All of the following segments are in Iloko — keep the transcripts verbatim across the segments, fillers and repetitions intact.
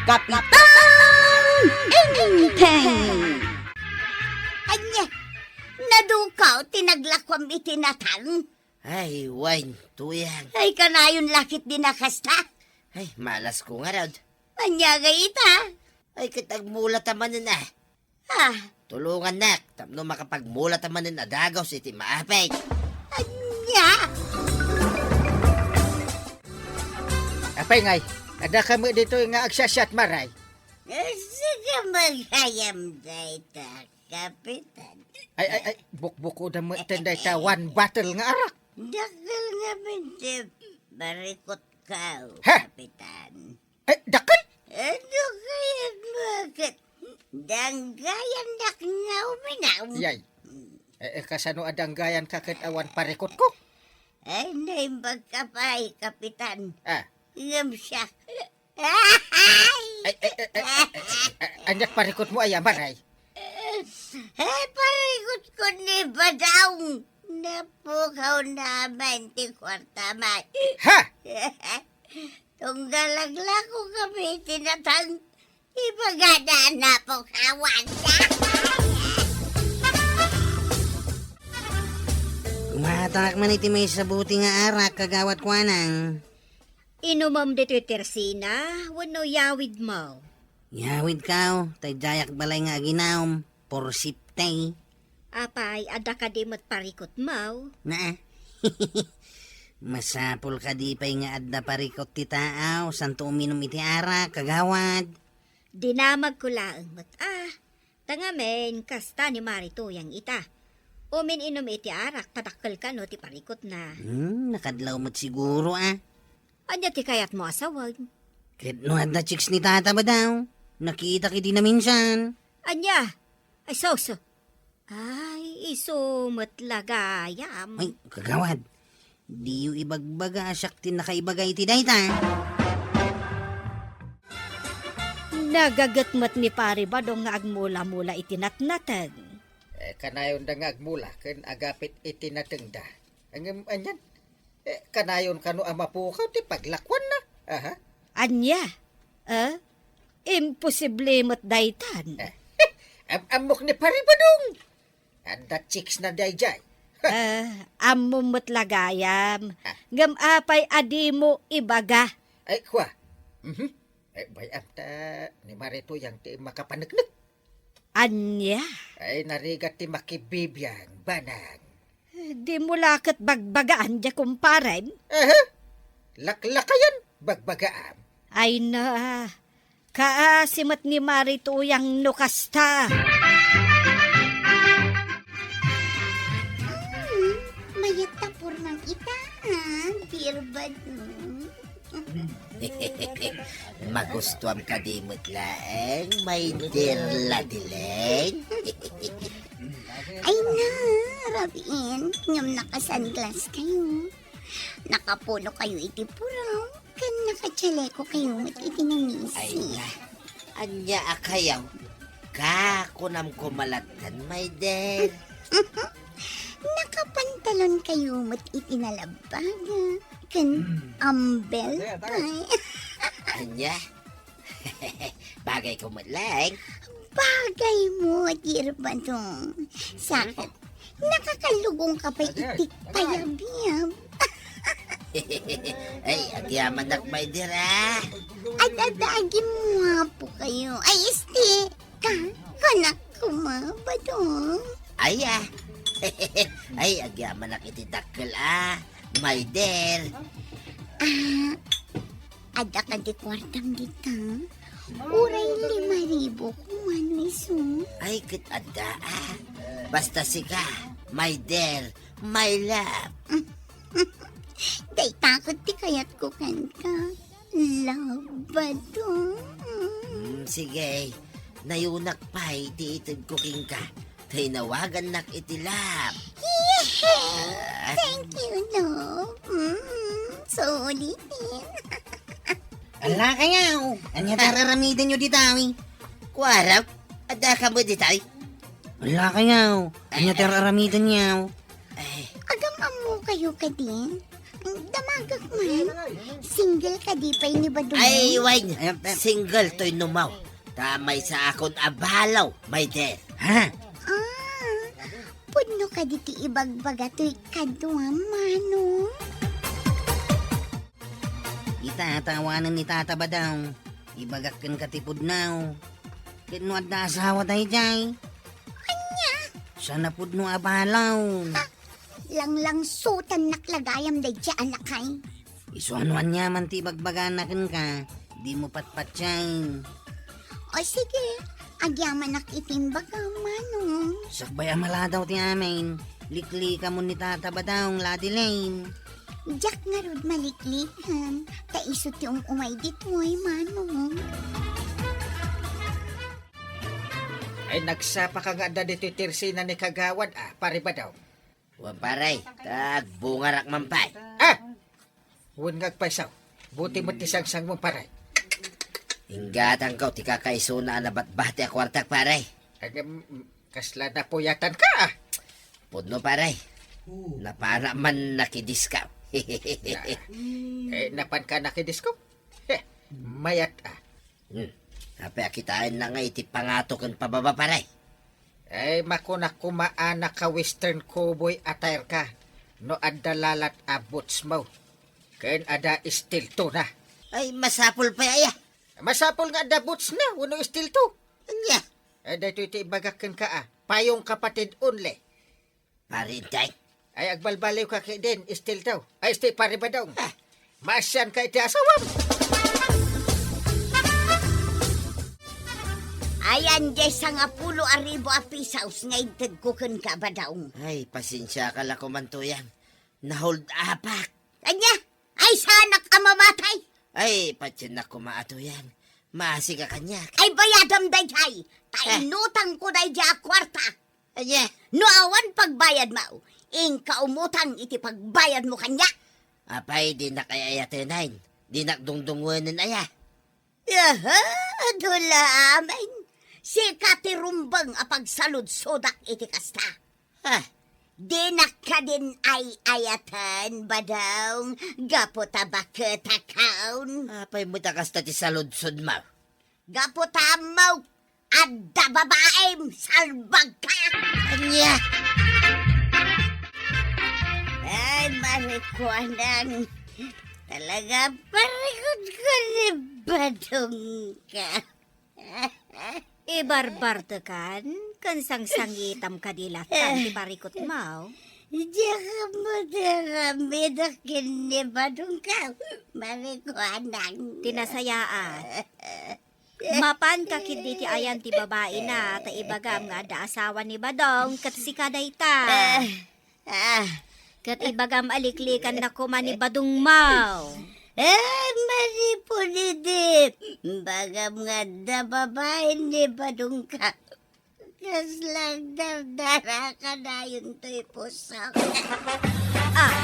Kapitan Enteng! Ania, nadukaw ti naglakuam iti natang? Ay, wen, Tuyang. Ay, kanayon la ket di nakasta? Ay, malas ko ngarud. Ania ngay ita? Ay, ket agmula ta manen, a. Ah. Tulongannak tapno makapagmula ta manen a dagus iti maapek. Ania? Apay ngay, adda kami ditoy nga agsiyasiat maray. Sika magayam dayta, Kapitan. Ay, ay, ay, bukbukoda metten dayta one bottle nga arak. Dakkel ngamin ti parikutko, ha? Kapitan. Eh, dakkel? Ano kayat maket? Danggayannak nga uminam. Yay. Eh, eh, kasano a danggayanka ket awan parikutko? Ay, naimbag ka pay, Kapitan. Ah. Ngem siya. Ay, ay, ay, ay, ay, ay, ay, ania't parikutmo aya, maray? Eh, parikutko ni Badong. Napukaw naman ti kuarta, may. Ha? Tunggal aglako kami iti natang, ibagada a napukawan. Kumatak man iti maysa buti nga arak, Kagawad Kuanang. Inumem ditoy tersina wenno yawidmo? Yawidko, tay diak balay nga aginum, for safety. Apay, adda kadi met parikutmo? Naa. Masapul kadi pay nga adda parikut ti tao, santo uminum iti arak, Kagawad? Dinamagko laeng met, a. Ta ngamin, kasta ni Mari Tuyang ita. Umin-inum iti arak, padakkel kano ti parikutna. Hmm, nakadlaw met siguro, a. Ania ti kayatmo a sawen? Ket no adda chicks ni Tata Badong, nakitak idi naminsan. Ania? Ay, sus. Ay, isu met la gayam. Ay, Kagawad, diyo ibagbaga a siak ti nakaibaga iti dayta. Nagaget met ni Pari Badong nga agmula-mula iti natnateng. Eh, kanayonda nga agmula ken agapit iti natengda. Ngem anian? Eh, kanayon kano a mapukaw ti paglakuanna? Aha. Ania? Eh? Imposible met daytan. Eh, am-ammok ni Pari Badong. Adda chicks na dayjay. Eh, ammom met la gayam. Ah. Ngem apay a dimo ibaga? Ay, kua. Mhm. Ay, bay-am ta ni Mari Tuyang ti makapaneknek. Ania? Ay, narigat ti makibibiang, banang. Dimo la ket bagbagaan, dia kumparen? Aha. Laklakayan, bagbagaam. Ay na, kaasi met ni Mari Tuyang no kasta. Hmm, mayat ta purmam ita, ha, Dear Badong. Magustuam kadi met laeng, my dear Ladileng. Ay na, Rabin, ngem naka-sunglass kayo. Nakapuno kayo iti puraw, ken nakachaleko kayo met iti namisi. Ay na, ania a kayaw? Ka, kunam ko malattan, my dear. Nakapantalon kayo met iti nalabaga, ken ambel pay. Ania? Bagay ko met laeng. Bagay mo, Dear Badong. Saket, nakakalugong ka pay iti payabyab. Ay, agyamanak, my dear, a. Ad-adda agimmuapo kayo. Ay, isti, ka, kanak koma, Badong. Ay, a. Ay, agyamanak iti dakkel, a, my dear. A, adda kadi kuartam dita? Uray lima ribu koma no isu. Ay, ket adda, a. Basta sika, my dear, my love. Dayta ket ti kayatko kenka, love, Badong. Mm, sige, nayunak pay ti itedko kenka. Tay nawagannak iti love. Yehey! Ah. Thank you, love. Mm, sulitin. Ala kayaw, ania ti ar-aramidenyo dita? Kuarok, adda ka met dita? Ala kayaw, ania ti ar-aramidenyo? Ay. Agam-ammo kayo kadi? Tumagak man. Single kadi pay ni Badong? Ay, wen. Ay, em, em. Single toy numaw. Ta maysa akon a balo, my dear. Ha? Ah, pudno kadi ti ibagbaga toy kadua, Manong? Ita, ta awanen ni Tata Badong. Ibagak kenka ti pudno. Ket no adda asawa daydiay? Ania? Saan a pudno a balo? Ha? Langlangsutannak la gayam daydiay a lakay. Isu a no aniaman ti ibagbagana kenka, dimo patpatien. O sige, agyamanak iti imbagam, Manong. Sakbay a maladaw ti amin, liklikamon ni Tata Badong, Lady Lane. Diak ngarud maliklikan, ta isu ti um-umay ditoy, Manong. Ay, nagsapaka nga adda ditoy tersina ni Kagawad, a, Pare Badong. Wen, pare, ta agbungarak man pay. Ah! Wen nga agpayso. Buti met ti sangsangmo, pare. Inggatangko ti kakaisuna a nabatbati a kuartak, pare. Agam, kasla napuyatanka, a. Pudno, pare. Napana man nakidisko. Ya. Eh, napanka nakidisko? Heh, mayat, a. Hmm. Apay a kitaenna nga iti pangato ken pababa, pare? Eh, makunak koma a naka-western cowboy attire ka no adda lalat a bootsmo ken adda estiltona. Ay, masapul pay aya. Masapul nga adda bootsna wenno estilto. Ania? Eh, daytoy ti ibagak kenka, a. Payong kapatid only. Pare Enteng. Ay, agbalbaliwka ketdin, estilto. Ay, esti, Pare Badong. Ah. Maasianka iti asawam. Ayan, diay sangapulo a ribu a pesos nga intedko kenka, Badong. Ay, pasensiaka la koman, Tuyang. Na-hold upak. Ania? Ay, saanak a mamatay? Ay, patiennak koma a, Tuyang. Maasika kaniak. Ay, bayadam daydiay. Ta Ah. inutangko daydiay a kuarta. Ania? No awan pagbayadmo, inka umutang iti pagbayadmo kaniak. Apay, dinak ay-ayatenen. Dinak dungdungwenen aya. Aha, adu la amin. Sika ti rumbeng a pagsaludsodak iti kasta. Ha? Dinak kadin ay-ayaten, Badong, gapu ta baketakon. Apay met a kasta ti saludsodmo? Gapu ta ammok, adda babaim, salbagka! Ania? Ay, marikuanang. Talaga, parikutko ni Badongka. Ibarbartekan, ken sangsangitam kadi latta ti parikutmo. Diak ammo ti aramidek ken ni Badongka, marikuanang. Ti nasayaat. Mapanka ketdi iti ayan ti babaina, ta ibagam nga adda asawa ni Badong, ket sika dayta. Ah, ah. Ket ibagam a liklikannak koma ni Badongmo. Ah, manipun idi, ibagam nga adda babain ni Badongka. Kasla agdardara kadayonto ti pusok. Ah.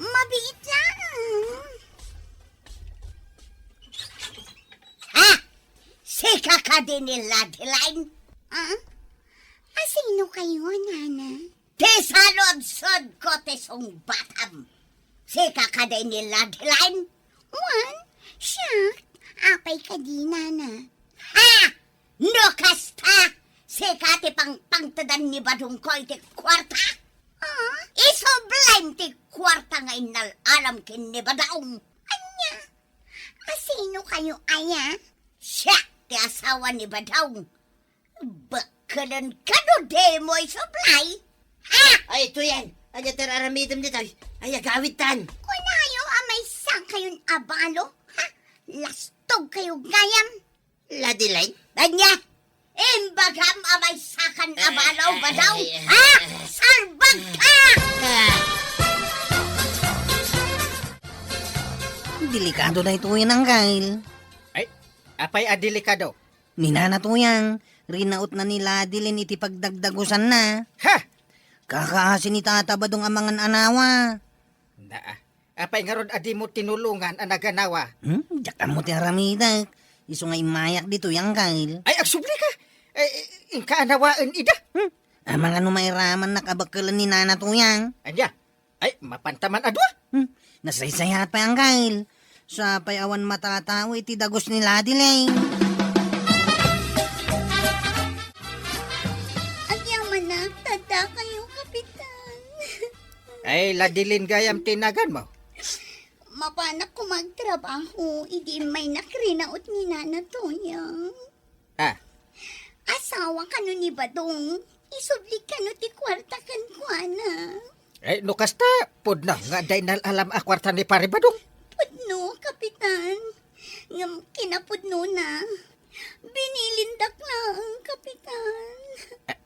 Mabiit lang. Ha? Sika kadi ni Ladeline? Ah? Asino kayo, Nana? Ti saludsodko ti sungbatam. Sika kadi ni Ladeline? Wen, siak. Apay kadi, Nana? Ha? No kasta, sika ti pangpangtedan ni Badongko iti kuarta? Ah? Isublim ti kuarta nga innal-alam ken ni Badong. Ania? Asino kayo aya? Siak ti asawa ni Badong. Bakkelenka no dimo isublay? Ha? Ay, Tuyang, ania ti ar-aramidem ditoy? Ay, agawidtan. Kunayo a maysa kayon a balo? Ha? Lastog kayo gayam. Ladeline? Ania? Imbagam a maysakan a balo, Badong? Ay, ay, ay. Ha? Salbagka! Ah. Delikado daytoy, Uncle. Ay, apay a delikado? Ni Nana Tuyang, rinautna ni Ladeline iti pagdagdagusanna. Ha? Kakaasi ni Tata Badong a mangan-anawa. Naa. Apay ngarud a dimo tinulongan a naganawa? Hmm? Diak ammo ti aramidek. Isu nga immayak ditoy, Uncle. Ay, agsublika! Ay, inka anawaen ida? Hmm? Amangan no mairamannak a bakkelen ni Nana Tuyang. Ania? Ay, mapanta man a dua? Hmm, nasaysayaat pay, Anggail. Sapay awan matatao iti dagus ni Ladilain. Agyamanak, tadda kayo, Kapitan. Ay, Ladilin gayam ti naganmo. Mapanak koma agtrabaho, idi immaynak rinaut ni Nana Tuyang. Ah. Asawa kano ni Badong, isubli kano ti kuarta kenkuana. Eh, no kasta, pudno nga adda inal-alam a kuarta ni Pare Badong. Pudno, Kapitan. Ngem kinapudnona, binilindak laeng, Kapitan. Ah,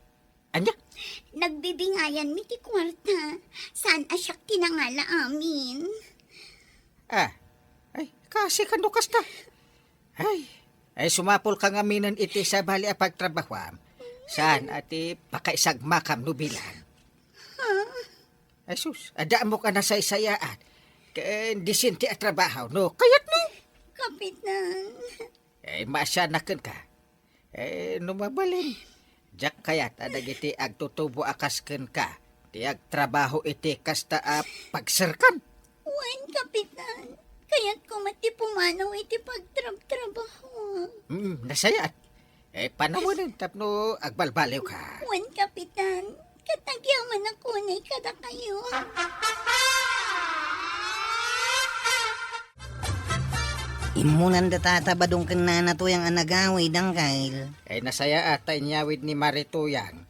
ania? Nagbibingayanmi ti kuarta. Saan a siak ti nangala amin. Ah, ay, kasi kano kasta. Ay, ay, sumapulka ngaminen iti sabali a pagtrabahoam. Saan a ti pakaisagmakam no bilang. Ha? Ay sus, adda ammok a nasaysayaat. Ken disente a trabaho, no? Kayatmo? Kapitan. Eh, maasiannak kenka. Eh, no mabalin, diak kayat a dagiti agtutubo a kas kenka ti agtrabaho iti kasta a pagserkan. Wen, Kapitan. Kayatko met ti pumanaw iti pagtrabtrabaho. Mm, nasayaat. Eh, panawenen tapno agbalbaliwka. Wen, Kapitan. Ket agyamanak unay kadakayo. Immunan da Tata Badong ken Nana Tuyang a nagawid, Anggail. Ay, nasayaat ta inyawid ni Mari Tuyang.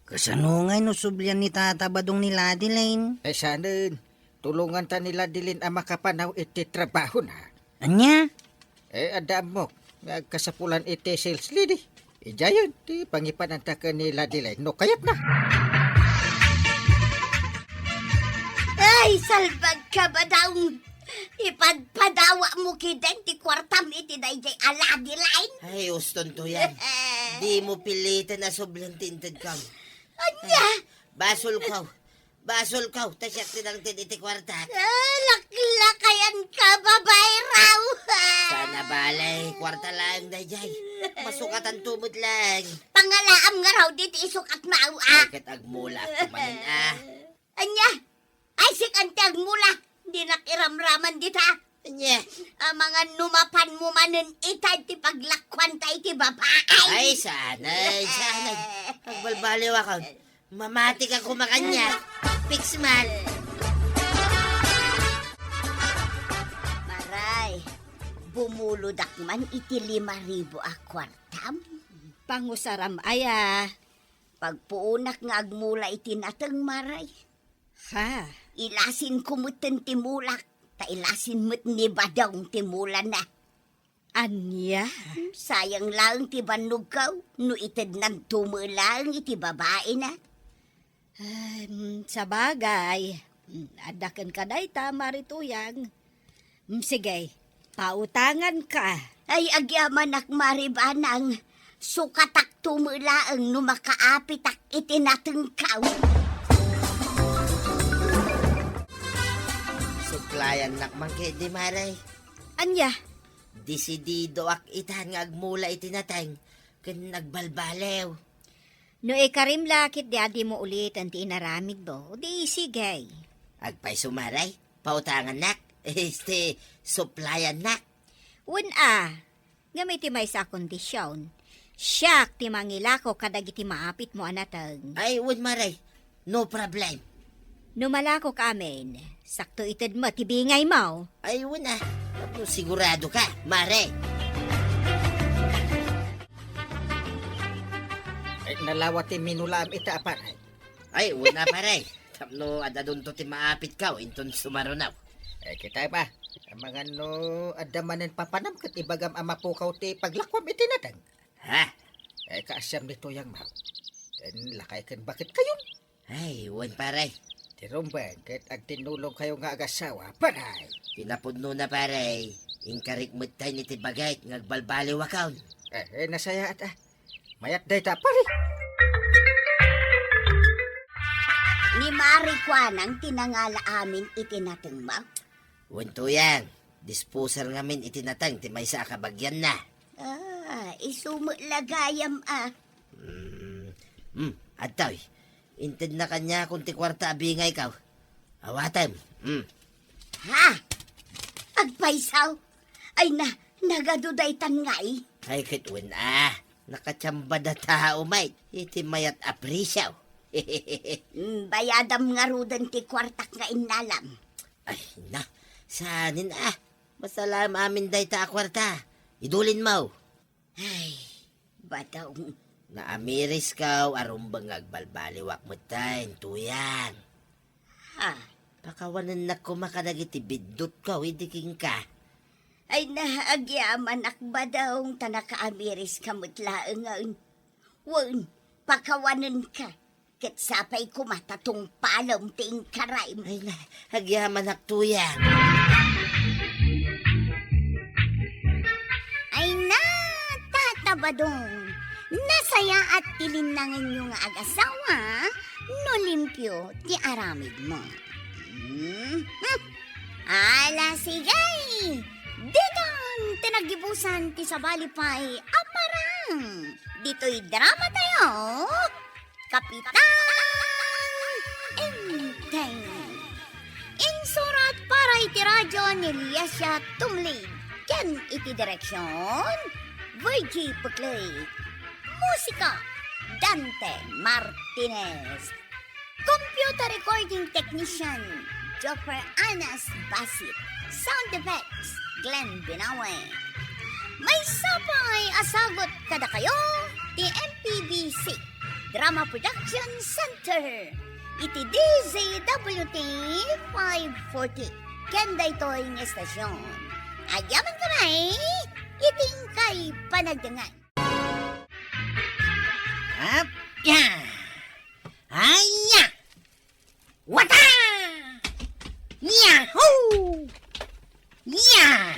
Kasano ngay no sublian ni Tata Badong ni Ladilain? Ay, sanen. Tulonganta ni Ladilain a makapanaw iti trabahona. Ania? Eh, adda ammok nga agkasapulan iti sales lady. Idiayen ti pangipananta ken ni Ladilain no kayatna. Ay, salbagka, Badong! Ipadpadawatmo ketdin ti kuartam iti daydiay a Ladilain. Ay, uston, Tuyang. Dimo piliten a sublian ti intedko. Ania? Basolko. Basolko, ta siak ti nangted iti kuartak. Ah, laklakayanka, babaeraw! Saan a bale, kuarta laeng daydiay. Masukatanto met laeng. Pangalaam ngarud iti isukatmo, a. Ay, ket agmulaak manen, a. Ania? Ay, sika ti agmula. Dinak iramraman dita. Ania? Amangan no mapanmo manen ita iti paglakuanta iti babae. Ay, sanay, sanay. Agbalbaliwakon. Mamatika koma kaniak. Piksman. Maray, bumulodak man iti lima ribu a kuartam. Pangusaram aya? Pagpuonak nga agmula iti nateng, Maray. Ha? Ilasinko metten ti mulak, ta ilasin met ni Badong ti mulana. Ania? Sayang laeng ti bannogko no itednanto met laeng iti babaena. Em, sabagay, adda kenka dayta, Mari Tuyang. Mm, sige, pautanganka. Ay, agyamanak, Mari Banang. Sukatakto met laeng no makaapitak iti natengko. Suplayannak man ketdi, Mare. Ania? Desididoak itan nga agmula iti nateng ken agbalbaliw. No ikarim la ketdi a dimo uliten ti inaramidmo, di sige. Agpayso, Mare. Pautangannak. Este, suplayannak. Wen a, ngem iti maysa a kondision, siak ti mangilako kadagiti maapitmo a nateng. Ay, wen, Mare. No problem. No malako ka amin, sakto ited met ti bingaymo. Ay, wen a. Tapno sigurado ka, Mare. Ay, nalawa ti minulaam ita a pare. Ay, wen a, pare. Tapno ad-adunto ti maapitko, inton sumaruno. Eh, kita pa. Amangan no adda manen papanam ket ibagam a mapukaw ti paglakuam iti nateng. Ha? Eh, kaasiam ni Tuyang, Maw. Ken lakay ken baketkayon. Ay, wen, pare. Ti rumbeng ket agtinnulongkayo nga agasawa, pare. Kinapudnona, pare. Inkarik met tayo iti bagek nga agbalbaliwakon. Eh, eh, nasayaat, a. Mayat dayta, pare. Ni Mari Kuanang ti nangala amin iti natengmo. Wen, Tuyang, disposer ngamin iti nateng ti maysa a kabagianna. Ah, isu met la gayam, a. Mm, mm, Adtoy, intedna kaniakon ti kuarta a bingayko. Awatem. Hmm. Ha? Agpayso? Ay na, nagadu daytan ngay? Ay, ket wen a. Nakatiambad a tao met iti mayat a presio. Mm, bayadam ngaruden ti kuartak nga innalam. Ay, na, saanen a. Masalaem amin dayta a kuarta. Idulinmo. Ay, badong. Naamirisko a rumbeng nga agbalbaliwak metten, Tuyang. Ha? Pakawanennak koma kadagiti biddutko idi kenka. Ay na, agyamanak, badong, ta nakaamiriska met laengen. Wen, pakawanenka. Ket sapay koma ta tungpalem ti inkaraem. Ay na, agyamanak, Tuyang. Ay na, Tata Badong, nasayaat ti linnangenyo nga agasawa no limpio ti aramidmo. Hmm? Ala, sige! Diton ti naggibusan ti sabali pay a parang. Ditoy drama tayo, Kapitan Enteng. Insurat para iti radio ni Liesia Tumlid ken iti direksion, Virgie Puclay. Musika, Dante Martinez. Computer recording technician, Jopper Anas Basit. Sound effects, Glenn Binawe. Maysa pay a sagut kadakayo ti M P B C Drama Production Center iti D Z W T five forty. Ken daytoy nga estasion, agyamankami iti inkay panagdengngeg. Ap, ya! Aya! Wata! Yahoo! Ya!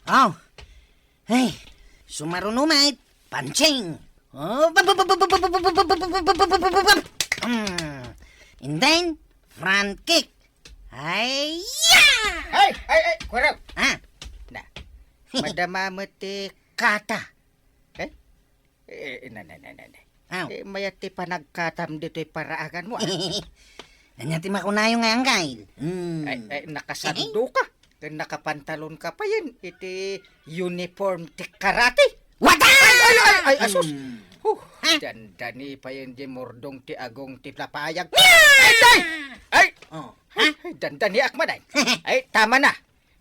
Oh! Hey! Sumaruno met, punching! Oh! And then, front kick! Ay, ya! Ay, ay, ay, Kuwarog! Ha? Na, madama met ti kata. Eh? Eh, na, na, na, na, na. Aw. Eh, mayat ti panagkatam ditoy paraaganmo, ah. Ania ti makunayo nga, Anggail? Hmm. Ay, ay, nakasando ka. Ken nakapantalon ka pa yan. Iti uniform ti karate. What? Ay, ay, ay, ay, asus. Hmm. Huh, ha? Dandani pa yan di murdong ti agong ti lapayag. Ay, ay! Ay! Oh, ha? Ay, dandani ak maday. Ay, tama na.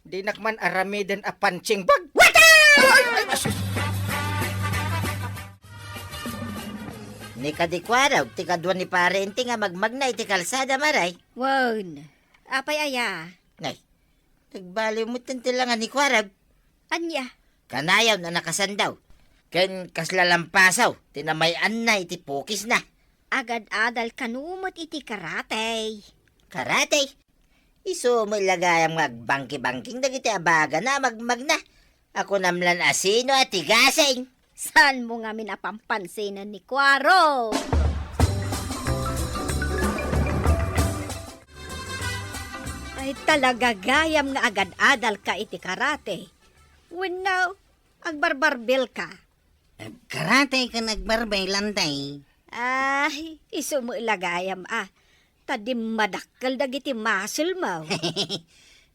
Dinak man aramiden a punching bag. What? Ay, ay, asus! Ni Kadi Kuwarog, ti kadua ni Pare Enteng nga magmagna iti kalsada, maray. Wen, apay aya? Nay, nagbaliw met ti langan ni Kuwarog. Ania? Kanayon a nakasandaw. Ken kasla lampasaw ti namay-anna iti pukisna. Agad-adal kano met iti karate. Karate? Isu met la gayam nga agbangkibangking dagiti abagana a magmagna. Akunam lan a sino a tigasing. Saanmo ngamin a pampansinen ni Kuwarog? Ay, talaga gayam nga agad-adal ka iti karate. Wenno, agbarbarbel ka? Agkarate ken agbarbel, Antay. Ay, isu met la gayam a. Ta dimmadakkel dagiti muscle-mo.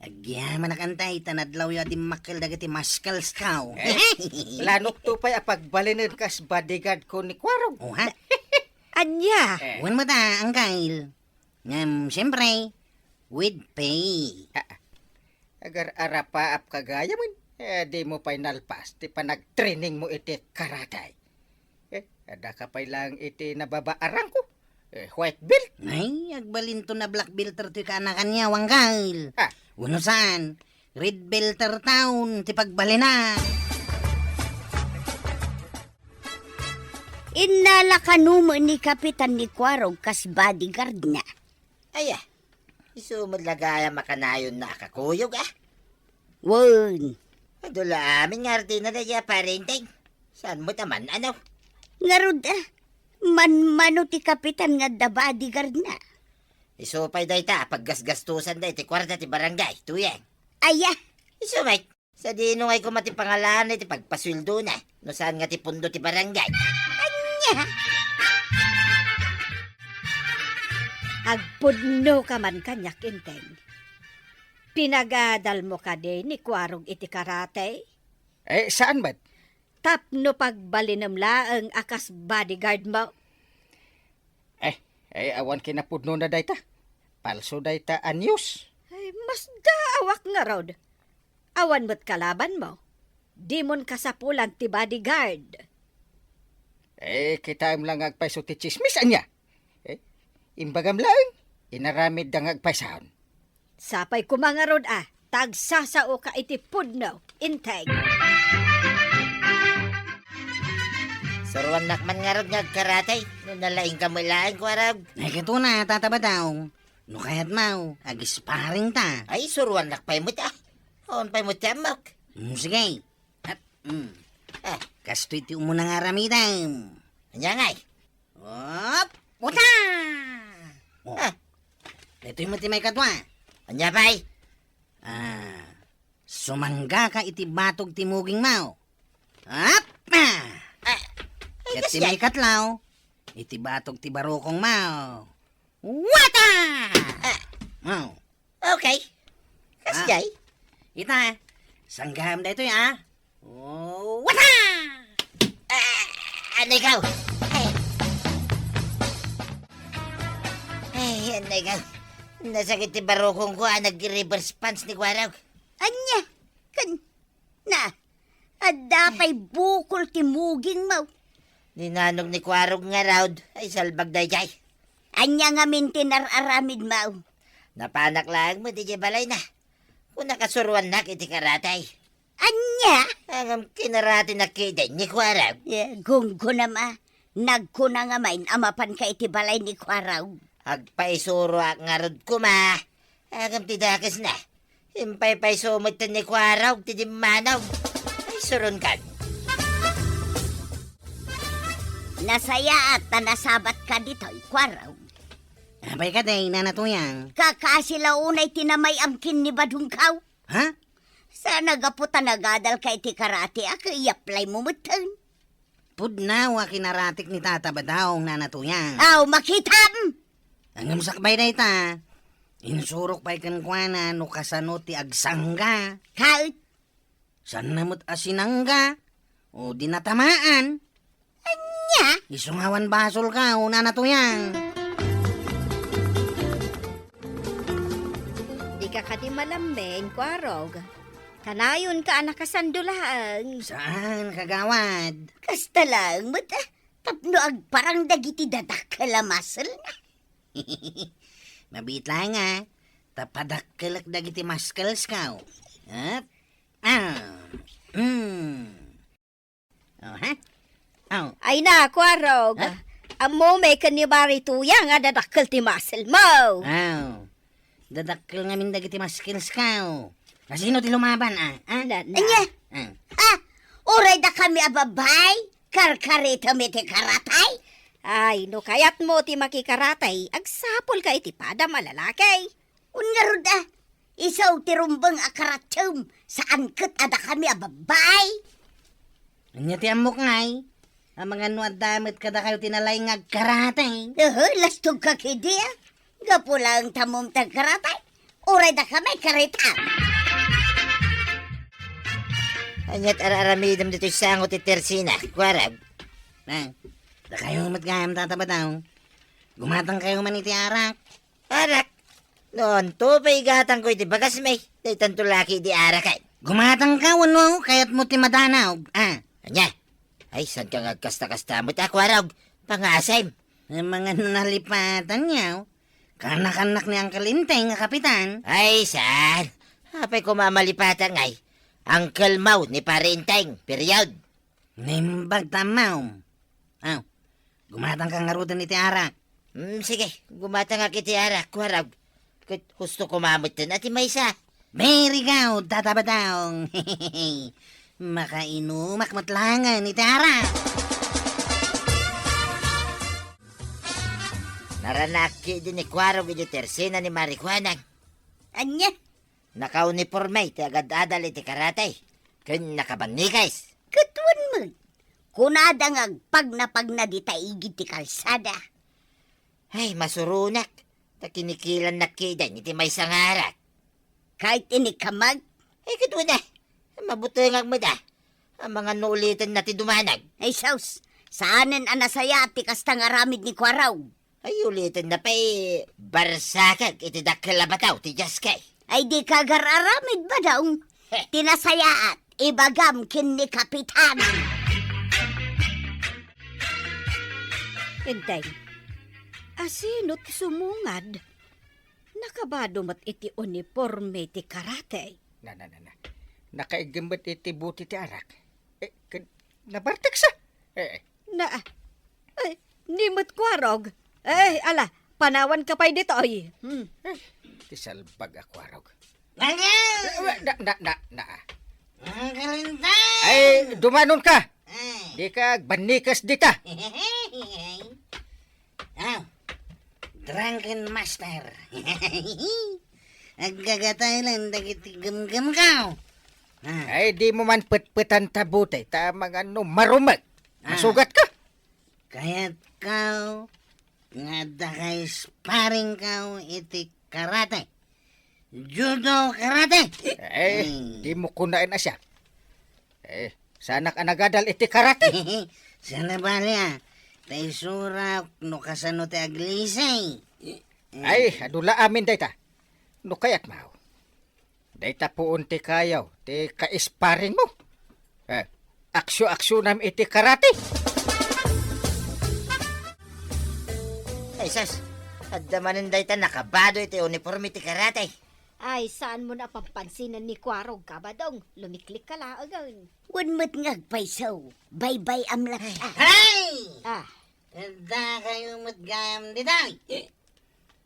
Agyamanak, Antay, ta nadlawyo a dimmakkel dagiti muscles-ko. Eh, planokto pay a pagbalinen kas bodyguard-ko ni Kuwarog. Oh, ha? Ania? Eh. Wen met a, Anggail. Ngem, siyempre, with pay. Ah, ah. Agar-arapaap ka gayamen, eh, dimo pay nalpas ti panagtrainingmo iti karate. Eh, adda ka pay laeng iti nababaarangko. Eh, white belt. Ay, agbalinto na black belter toy kaanakanyo, Anggail. Ah. Wenno saan, red belter taon ti pagbalina. Innala kano met ni Kapitan ni Kuwarog kas bodyguard-na. Aya, isu met la gayam a kanayonna a kakuyog, a? Wen. Adu la amin nga artina dayta a Pare Enteng. Saan met a man-ano? Ngarud, a, manmano ti kapitan nga adda bodyguard-na. Isu pay dayta a paggasgastosan dayta ti kuarta ti barangay, Tuyang. Aya. Isu met. Sadino ngay koma ti pangalaan iti pagpasueldona, no saan nga ti pundo ti barangay? Ania? Agpudnoka man kaniak, Enteng. Pinagadalmo kadi ni Kuarog iti karate? Eh, saan met? Tapno pagbalinem laeng a kas bodyguard mo. Eh, eh, awan kinapudnona dayta. Palso dayta a news. Ay, masdaawak ngarud. Awan met kalaban mo. Dimon kasapulan ti bodyguard. Eh, kitaem la nga agpayso ti tsismis, ania? Eh, imbagam laeng, inaramidda nga agpaysaon. Sapay koma ngarud a, ta agsasaoka iti pudno, Enteng. Suruannak man ngarud nga agkarate, no nalaingka met laeng, Kuarog. Ay, kastoy na, Tata Badong. No kayatmo, ag-sparring ta. Ay, suruannak pay met a. Awan pay met ti ammok. Mm, sige. At, mm. Ah. Kastoy ti umuna nga aramidem. Ania ngay? Op! Puta! Oh. Ah. Daytoy met ti maikadua. Ania pay? Ah, sumanggaka iti batog ti mugingmo. Op! Ah! Ah, ay, ket ti kasdiay. Maikatlo, iti batog ti barukongmo. Wata! Ah. Oh. Okay. Kasdiay? Ah. Ita, sanggam daytoy, ah. Oh, wata! Ah, ano ikaw? Ay. Ay, ano ikaw? Nasakit ti barukongko, ah, nag-reverse punch ni Kuarog. Ania? Kan, na, adda pay bukol ti mugingmo. Dinanog ni Kuarog ngarud, ay salbag dayjay. Ania ngamin ti nar-aramidmo? Napanak laeng met idiay balayna. Kunana a suruannak iti karate. Ania? Ngem kinaratenak ketdi ni Kuarog. Eh, gunggonam a. Nagkuna ngamin a mapanka iti balay ni Kuarog. Agpaisuroak ngarud koma. Ngem ti dakesna, impaypayso met ni Kuarog ti dimmanog. Ay, suronkan. Nasayaat ta nasabatka ditoy, Kuarog. Apay kadi, Nana Tuyang? Kakasi la unay ti namay-am ken ni Badongko. Ha? Saan a gapu ta nagadalka iti karate a ket i-apply mo metten? Pudno a kinaratek ni Tata Badong, Nana Tuyang. Aw, makitam! Ngem sakbay dayta, insurok pay kenkuana no kasano ti agsangga. Ket? Saanna met a sinangga, o di natamaan. Ania? Isu nga awan basolka, o Nana Tuyang. Dika kadi malammen, Kuarog. Kanayonka a nakasando laeng. Saan, kagawad? Kasta laeng met, ah, tapno agparang dagiti dadakkel a muscle-na. Mabiit laeng, ah, ta padakkelek dagiti muscles-ko. At, ah, hmm. Oh, ha? Oh. Ay na, Kuarog. Ha? Ammom ken ni Mari Tuyang a dadakkel ti muscle-mo. Oh. Dadakkel ngamin dagiti muscles-ko. Kasino ti lumaban, ah? Ah? Na, na. Ania? Ah. Ah, uray dakami a babbai, karkaretem iti karate? Ay, no kayatmo ti makikarate, agsapulka iti padam a lalaki. Wen ngarud, ah, isu ti rumbeng a karatiem, saan ket a dakami a babbai. Ania ti ammok ngay? Amangan no adda met kadakayo ti nalaing nga agkarate. Ehe, lastogka kadi, ah. Gapu laeng ta ammom ti agkarate. Uray dakami karate. Aniat ar-aramidem ditoy sango ti tersina, Kuarog? Ah, dakayo met gayam, Tata Badong. Gumatangkayo man iti arak. Arak? No, anto pay igatangko iti bagasmi? Daytanto la ketdi arak, ay. Gumatangka wenno kayatmo ti madanaw, ah? Ania? Ay, saanka nga agkasta-kasta met a, Kuarog? Pangasem. Amangan no nalipatanyo. Kanak-anak ni Uncle Enteng a kapitan. Ay, saan? Apay koma a malipatak ngay? Uncle-mo ni Pare Enteng, period. Naimbag ta ammom. Aw, gumatangka ngaruden iti arak. Hmm, sige, gumatangak iti arak, Kuarog. Ket husto koma metten a ti maysa. Very good, Tata Badong. Makainumak met laengen iti arak. Naranaak ketdi ni Kuarog iti tersina ni Mari Kuanang. Ania? Nakauniporme ti agad-adal iti karate, ken nakabannikes. Ket wen met, kunada nga agpagnapagna dita igid ti kalsada. Ay, masuronak. Ta kinikilannak kiden iti maysa nga arak. Kayat inikkamak? Ay, kaduana. Mabutengak met a. Amangan no ulitenna ti dumanag. Ay, sus, saanen a nasayaat ti kasta nga aramid ni Kuarog. Ay, ulitenna pay, barsakek iti dakkel a bataw ti Diaske. Ay, dika agar-aramid, Badong. Heh. Ti nasayaat, ibagam ken ni Kapitan. Enteng, asino ti sumungad? Nakabado met iti uniporme ti karate. Na, na, na, na. Nakaiggem met iti buti ti arak. Eh, ken-, nabarteksa. Eh, eh. Na, ay, ni met Kuarog. Eh, ala, panawanka pay ditoy. Hmm. Eh, ti salbag a Kuarog. Nangin! Eh, na, na, na, na. Ang kalintang! Ay, dumanonka! Ay. Dika agbannikes dita. Ah, Drunken Master. Aggagatay lang dagiti gemgemko. Ah. Ay, dimo man petpetan ta buti, ta amangan no marumek. Ah. Masugatka. Kayatko nga adda kay sparringko iti karate. Judo karate. Eh, hmm. Dimo kunaen a siak. Eh, saanak a nagadal iti karate. Saan a bali a. Ta isurak no kasano ti aglisay. Ay, adu la amin dayta. No kayatmo, dayta puon ti kayo, ti ka-sparringmo. Eh, aksio-aksionam iti karate. Ay, sus, adda manen dayta nakabado iti uniforme ti karate. Ay, saanmo a pampansinan ni Kuarog, Kabadong. Lumiklikka laengen. Wen met nga agpayso, baybay-am latta. Hey! Ah. Adda kayo met gayam ditoy.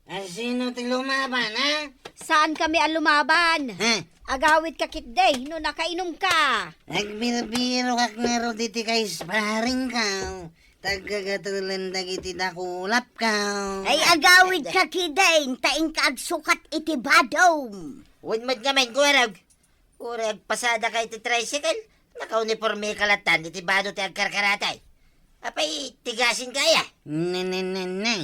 Asino ti lumaban, ha? Saankami a lumaban. Ha? Agawidka ketdi no nakainumka. Agbirbirokak ngarud iti ka-sparringko. Taggagatulan dagiti dakulapko. Ay, agawidka ketdi, ta inka agsukat iti badom. Wen met ngamin, Kuarog. Uray agpasadaka iti tricycle, nakaunipormeka lattan iti bado ti agkarkarate. Apay, tigasinka aya? Ne, ne, ne, ne.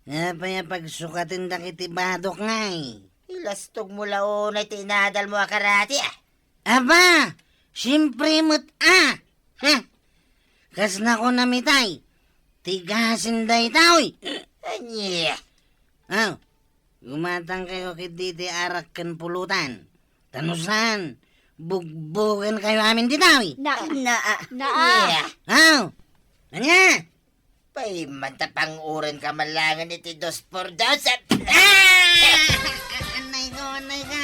Apay a pagsukatendak iti badok ngay? Ilastogmo la unay ti inadalmo a karate, a. Aba, siempre met, a. Ha? Kas nakunam itay, tigasin dayta, oy. Ania? Aw, gumatangkayo ketdi iti arak ken pulutan. Ta no saan, bugbogenkayo amin ditoy. Na, na, na. Ania? Aw, ania? Pay, manta pang-urenka man laengen iti dos por dos. Ah! Anay ko, anay ko.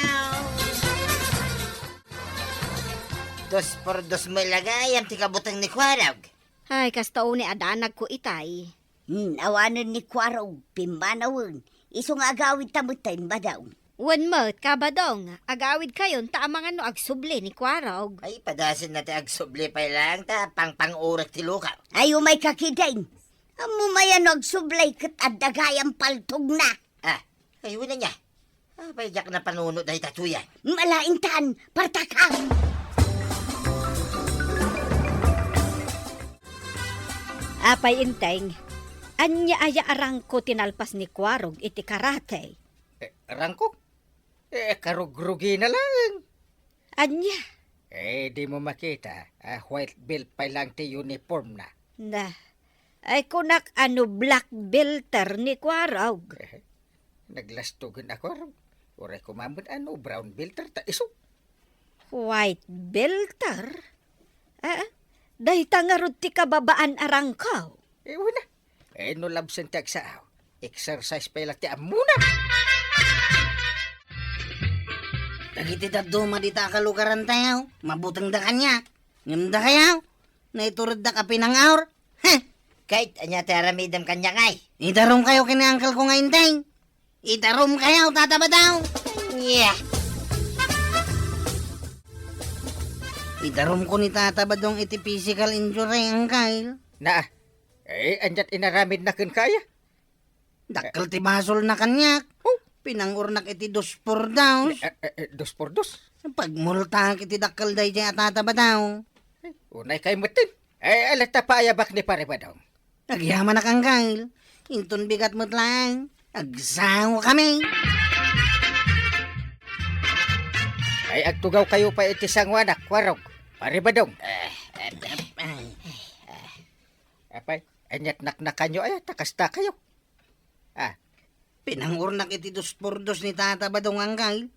Dos por dos met la gayam ti kabuteng ni Kuarog. Ay, kasta unay a danagko itay. Hmm, awanen ni Kuarog, pimmanawen. Isu nga agawidta metten, Badong. Wen met, Kabadong, agawidkayon ta amangan no agsubli ni Kuarog. Ay, padasenna ti agsubli pay laeng ta pangpang-urek ti lukaw. Ay, umayka ketdin. Ammom aya no agsubli ket adda gayam paltogna. Ah, ay, wen ania. Apay diak napanunot dayta tuyan? Malaintan, partakam! Apay, Enteng, ania aya a rangko ti nalpas ni Kuarog iti karate? Eh, rangko? Eh, karugrugina laeng. Ania? Eh, dimo makita a white belt pay laeng ti uniformna. Na, ay kunak a no black belter ni Kuarog. Eh, naglastogen a Kuarog. Uray koma met a no brown belter ta isu. White belter? Ah, dayta ngarud ti kababaan a rangko. Eh, wen a. Eh, no labsen ti agsao, exercise pay la ti ammona. Dagiti dadduma dita a kalugarantayo, mabutengda kaniak. Ngem dakayo, naitureddak a pinangaur. Heh! Kayat ania ti aramidem kaniak, ay? Idarumkayo ken ni uncle ko nga Enteng. Idarumkayo, Tata Badong. Yeah. Idarumko ni Tata Badong iti physical injury, uncle. Na, eh, aniat inaramidna kenka aya? Dakkel ti basolna kaniak. Oh. Pinang-urnak iti dos por dos. Eh, eh, eh, dos por dos? Pagmultaak iti dakkel daydiay a Tata Badong. Eh, unay kay metten. Eh, ala ta paayabak ni Pare Badong. Agyamanak, uncle. Inton bigat met laeng, Agsangokami. Ay, agtugawkayo pay iti sangoanak, Kuarog. Pare Badong. Eh, eh, eh, ay. Apay, ania't naknakanyo aya, ta kastakayo? Ah. Pinang-ornak iti dos por dos ni Tata Badong, Angkal.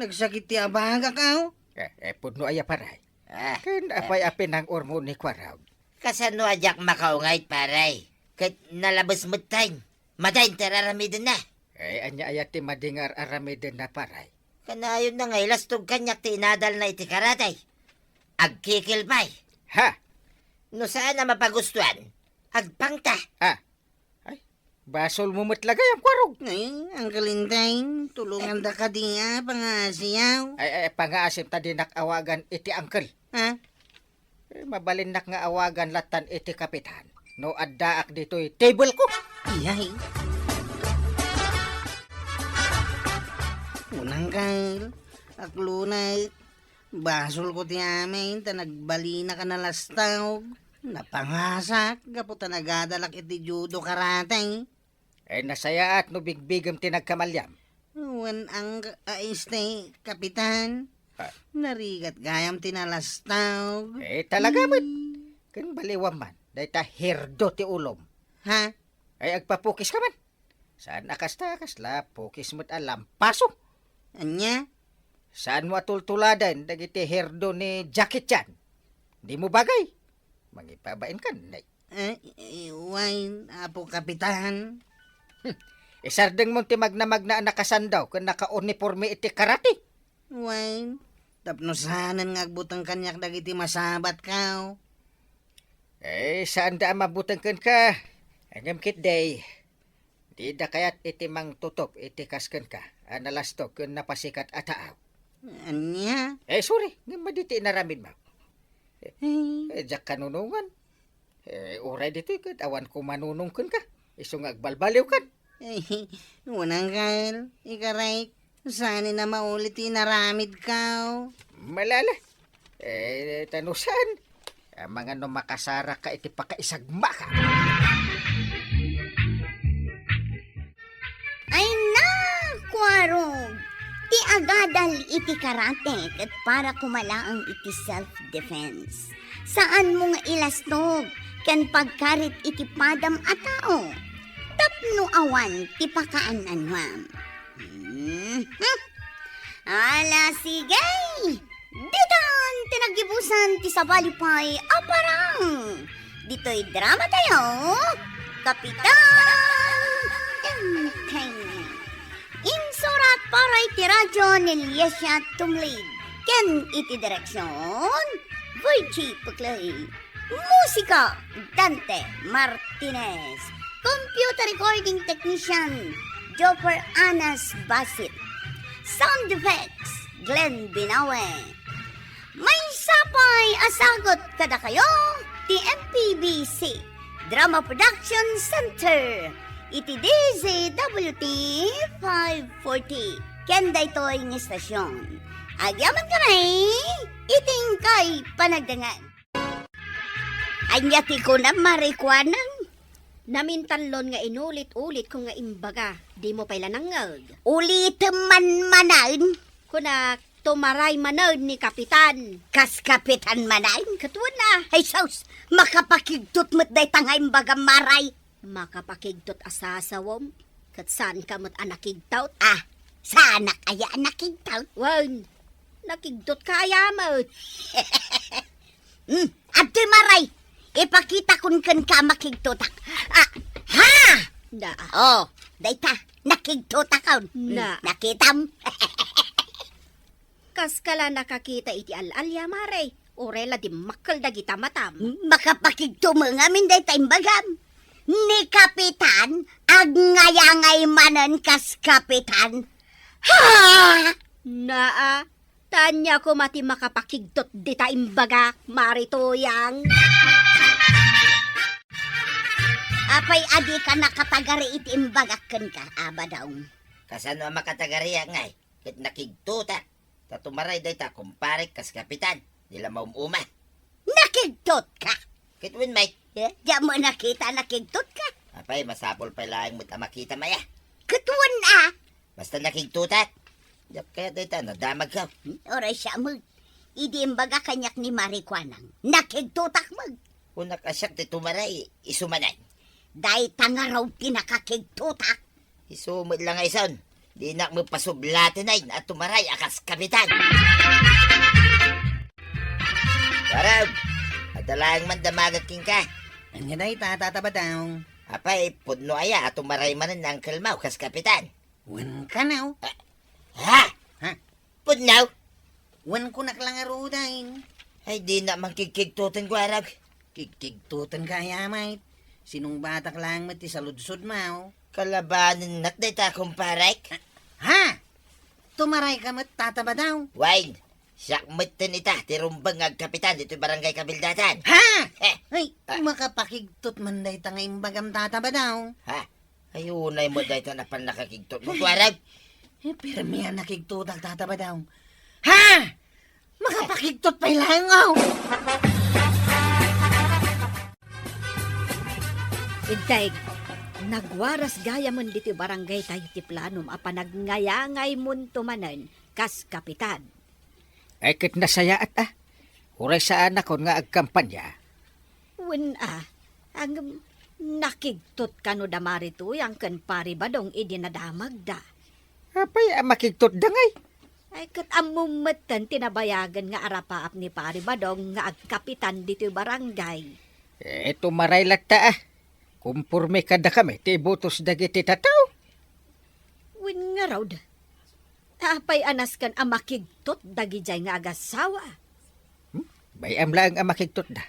Nagsakit ti abagak, aw. Eh, eh, pudno aya, pare. Ah, ken apay a pinang-ormo ni Kuarog? Kasano a diak makaungayt, pare? Ket nalabes metten. Madain ti ar-aramidenna. Eh, ania aya ti madi nga ar-aramidenna, pare? Kanayonna nga ilastog kaniak ti inadalna iti karate. Agkikil pay. Ha? No saan a mapagustuan, agpangta. Ha? Ay, basolmo met la gayam, Kuarog. Ay, Angkal Inteng, tulonganda kadi a pangaasiaw. Ay, ay, pangaasim ta dinak awagan iti angkel. Ha? Eh, mabalinnak nga awagan lattan iti kapitan no addaak ditoy table ko. Iyay. Unang kal, aklunay, basolko ti amin ta nagbalinaka a nalastog, napangasak gapu ta nagadalak iti judo karate. Eh, nasayaat no bigbigem ti nagkamaliam. Wen ang, ah, este, Kapitan. Ah. Narigat gayam ti nalastog. Eh, talaga met. Hmm. Ken baliwam man, dayta herdo ti ulom. Ha? Ay, agpapukiska man. Saan a kasta, kasla pukis met a lampaso. Ania? Saanmo a tultuladen dagiti herdo ni Jackie Chan? Dimo bagay. Mangipabain kan, nay. Eh, eh, wen, Apo Kapitan. Hmm. Isardengmon ti magnamagna a nakasandaw ken nakauniporme iti karate. Wen, tapno saanen nga agbuteng kaniak dagiti masabatko. Eh, saanda a mabuteng kenka. Ngem ketdi, dida kayat iti mangtutop iti kas kenka a nalastog ken napasikat a taaw. Ania? Eh, sorry, ngem madi ti inaramidmo. Eh, eh, diak kanunongan. Eh, uray ditoy ket awan ko manunong kenka. Isu nga agbalbaliwkan. Eh, unang kal, ikarek, saanen a maulit ti inaramidko. Malala. Eh, ta no saan, amangan no makasarakka iti pakaisagmaka. Ay na, Kuarog! Ti agadal iti karate ket para koma laeng iti self-defense. Saanmo nga ilastog ken pagkarit iti padam a tao tapno awan ti pakaananwam. Mhm. Ala, sige! Ditan ti naggibusan ti sabali pay a parang. Ditoy drama tayo, Kapitan Enteng. Insurat para iti radyo ni Liesia Tumlid. Ken iti direksyon, Virgie Puclay. Musika, Dante Martinez. Computer recording technician, Joffer Anas Basit. Sound effects, Glenn Binawe. Maysa pay a sagut kadakayo ti M P B C Drama Production Center iti D Z W T five forty ken daytoy nga istasyon. Agyamankami iti inkay panagdengngeg. Ania ti kunam, Mare Kuanang? Namintanlon nga inulit-ulitko nga imbaga, dimo pay la nangngeg. Ulitem man manen. Kunak, tumaray manen ni Kapitan. Kas Kapitan manen? Ket wen a. Ay sus, makapakigtot met dayta nga imbagam, Mare. Makapakigtot a sasawem? Ket saanka met a nakigtot? Ah, saanak aya a nakigtot? Wen, nakigtotka aya met. Hmm, adtoy, Mare. Ipakitakon kenka a makigtotak. Ah, ha! Na. Oh, dayta, nakigtotakon. Hmm, na. Nakitam? Kaska la nakakita iti al-alia, Mare. Uray la dimmakkel dagita matam. Makapakigto met ngamin dayta imbagam. Ni Kapitan, agngayangay manen kas Kapitan. Ha! Naa, ta ania koma ti makapakigtot dita imbagak, Mare Tuyang? Apay a dika nakatagari iti imbagak kenka, Abadong? Kasano a makatagariak ngay? Ket nakigtotak. Ta tumaray dayta, kumparek, kas Kapitan, di la maum-uma. Nakigtotka? Ket wen met. Eh, diak met nakita a nakigtotka. Apay, masapul pay laeng met a makitam aya. Ket Basta nakigtutak. Diak kayat dayta, nadamagko. Hmm? Uray siak met. Idi imbaga kaniak ni Mari Kuanang, nakigtutak met. Kunak a siak ti tumaray, isu manen. Dayta ngarud ti nakakigtutak. Isu met la nga ison. Dinak met pasublaten a tumaray a kas kapitan. Warag, adda laeng man damagak kenka. Ania dayta, Tata Badong? Apay, pudno aya a tumaray manen ni uncle mo kas kapitan? Wen kano? Ah, ha? Ha? Pudno? Wen kunak la ngaruden. Ay, dinak man kigkigtuten, Warag. Kigkigtuten ka aya met. Sinungbatak laeng met ti saludsodmo. Kalabanennak dayta, kumparek. Ha? Tumaray ka met, Tata Badong? Wen, siak metten ita ti rumbeng nga agkapitan ditoy barangay Kabildatan. Ha? Eh. Ay, ah, makapakigtot man dayta nga imbagam, Tata Badong. Ha? Ay, unay met dayta a pannakakigtot mo, Warag. Eh, pirmi a nakigtotak, Tata Badong. Ha? Makapakigtot pay laeng, oh! Integ, nagwaras gayamen ditoy barangaytayo ti planom a panagngayangaymon to manen kas kapitan. Ay, ket nasayaat a. Uray saanakon nga agkampanya. Wen a, ngem nakigtot kano da Mari Tuyang ken Pari Badong idi nadamagda. Apay a makigtotda ngay? Ay, ket ammom metten ti nabayagen nga arapaap ni Pari Badong nga agkapitan ditoy barangay. Eh, tumaray latta a. Komporme kadakami ti ibotos dagiti tattao. Wen ngarud, apay a nasken a makigtot dagidiay nga agassawa? Hmm? Bay-am laeng a makigtotda.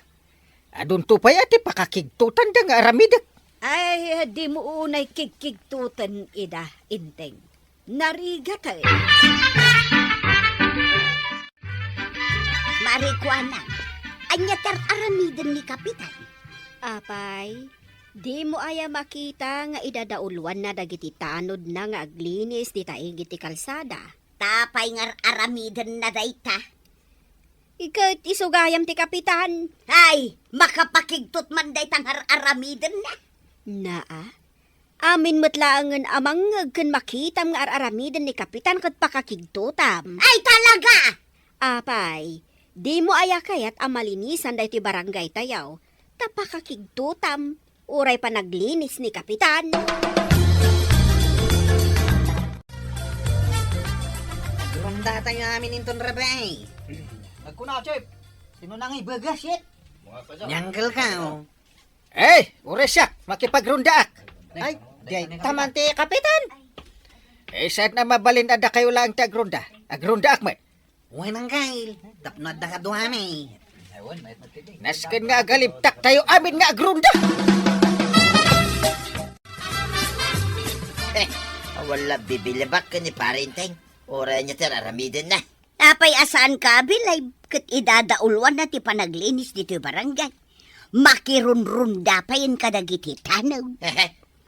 Adunto pay a ti pakakigtotanda nga aramidek. Ay, dimo unay kigkigtoten ida, Inteng. Narigat, eh. Mari Kuanang, ania ti ar-aramiden ni Kapitan? Apay, dimo aya makita nga idadauluanna dagiti tanodna nga aglinis dita igid ti kalsada? Ta apay nga ar-aramidenna dayta? Ket isu gayam ti kapitan. Ay, makapakigtot man dayta nga ar-aramidenna. Naa, amin met laengen a mangngeg ken makitam nga ar-aramiden ni kapitan ket pakakigtotam. Ay, talaga! Apay, dimo aya kayat a malinisan daytoy barangaytayo, ta pakakigtotam. Uray panaglinis ni Kapitan. Agronda tayo amin inton rabii. Nagkuna, Chef. Sino nang ibagas, shit? Ni Uncle ka, oh. Eh, uray siak, makipagrondaak. Ay, dayta man ti Kapitan. Eh, saan a mabalin a dakayo laeng ti agronda? Agrondaak met. Wen, Uncle, tapno adda kaduami. Nasken nga agalibtak tayo amin nga agronda. Eh, awan la bibilibak ken ni Pare Inteng. Uray ania ti ar-aramidenna. Apay a saan ka abilay ket idadauluanna ti panaglinis ditoy barangay? Makirunrunda payen kadagiti tanod.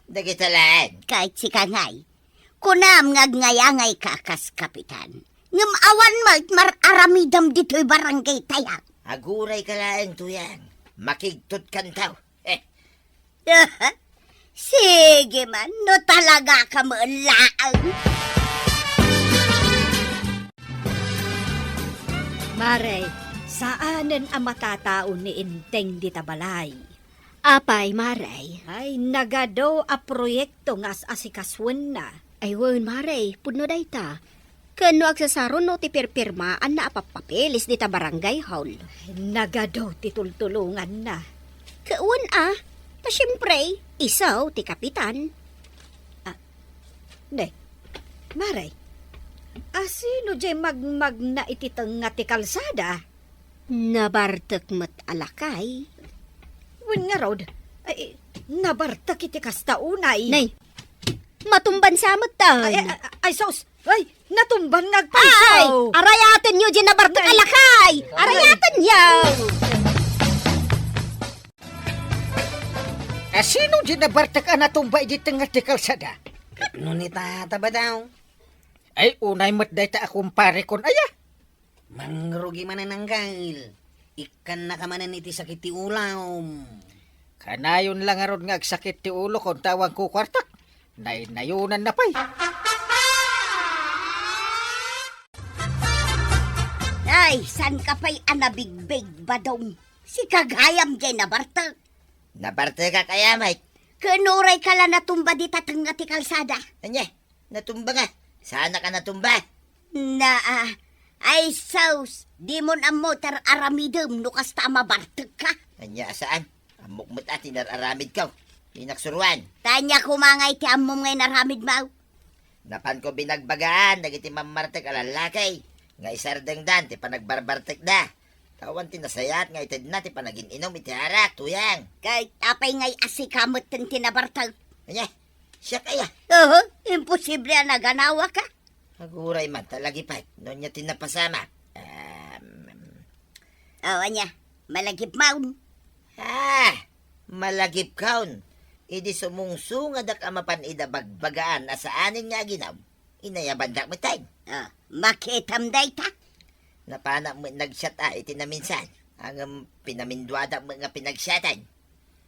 Dagita laeng. Ket sika ngay, kunam nga agngayangayo a kas kapitan. Ngem awan met mar-aramidem ditoy barangaytayo. Agurayka laeng, Tuyang. Makigtotkanto. Eh. Sige man, no talagaka met laeng. Mare, saanen a matatao ni Inteng dita balay. Apay, Mare? Ay, nagadu a proyekto nga as-asikasuenna. Ay, wen, Mare, pudno dayta. Ken no agsasaruno ti pirpirmaanna a pappapeles dita barangay hall. Nagadu ti tultulonganna. Ket wen a, ta siempre, isu ti kapitan. Ah, ne, Mare, asino diay magmagna iti tengnga ti kalsada? Nabartek met a lakay. Wen ngarud, ay, nabartek iti kasta unay. Nay, matumban sa met ta. Ay, ay, ay, ay, sus! Ay, natumban nga agpayso! Ay, arayatenyo diay nabartek a lakay! Arayatenyo! Asino diay nabartek a natumba iti tengnga ti kalsada? Ket no ni Tata Badong? Ay, unay met dayta a kumparekon aya. Mangrugi manen, Uncle. Ikkannaka manen iti sakit ti ulom. Kanayon la ngarud nga agsakit ti ulokon ta awan kukuartak. Naynayonanna pay. Ay, saan ka pay a nabigbig, Badong? Sika gayam jay nabartek. Nabartekak aya met? Ken uray ka la natumba dita tengnga ti kalsada. Ania? Natumba nga? Saanak a natumba? Naa. Ay, sus, dimon ammo ti ar-aramidem no kasta a mabartekka. Ania a saan? Ammok met a ti nar-aramidko. Inaksuruan. Ta ania koma ngay ti ammom nga inaramidmo? Napanko binagbagaan dagiti mammartek a lallaki nga isardengdan ti panagbarbartekda. Ta awan ti nasayaat nga itedna ti panagin-inum iti arak, Tuyang. Kay apay ngay a sika metten ti nabartek? Ania? Siak aya? Oho, imposible a naganawaka. Aguray man ta lagipek no ania ti napasamak. Em, O, ania? Malagipmon? Ah, malagipkon. Idi sumungsungadak a mapan ida bagbagaan a saanen nga aginum, inayabandak metten. Ah, makitam dayta? Napanak met nag-chat a iti naminsan, ngem pinaminduadak met nga pinag-chatan.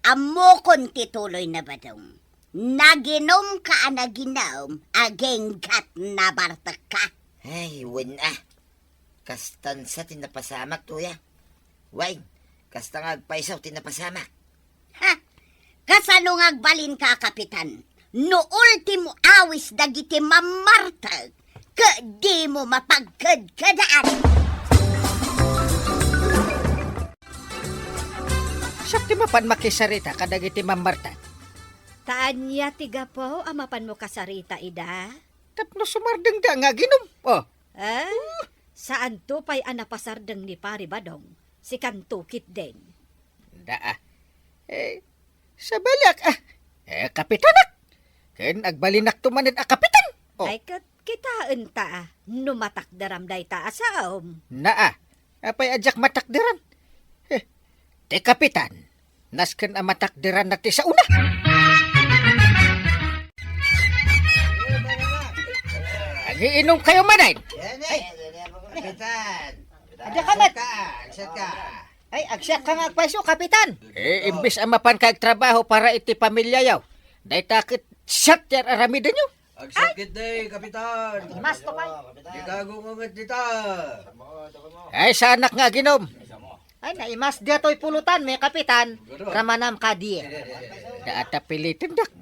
Ammokon ti tuloyna, Badong. Naginumka a naginum, agingga't nabartekka. Ay, wen a. Kastan sa ti napasamak, Tuyang. Wen, kasta nga agpayso ti napasamak. Ha? Kasano nga agbalinka, Kapitan? No ultimo awis dagiti mammartek, ket dimo mapagkedkedaan. Siak ti mapan makisarita kadagiti mammartek. Ta ania ti gapu a mapanmo kasarita ida? Tapno sumardengda nga aginum. Oh. Eh? Saanto pay a napasardeng ni Pari Badong. Sikanto ketdin. Daa. Eh, sabaliak, ah. Eh, kapitanak. Ken agbalinakto manen a kapitan. Oh. Ay, ket kitaenta, ah, no matakderam dayta a saom. Naa. Apay a diak matakderan? Eh, ti kapitan, nasken a matakderanna ti saona. Agiinumkayo manen? Kapitan. Adda ka met? Agsiatka, agsiatka. Ay, agsiatka nga agpayso, Kapitan. Eh, imbes a mapanka agtrabaho para iti pamiliayo, dayta ket siak ti ar-aramidenyo. Agsakit day, Kapitan. Imas to pay. Dika agunget dita. Ay, saanak nga aginum. Ay, naimas daytoy pulutan, may Kapitan. Ramanam kadi. Daata pilitendak.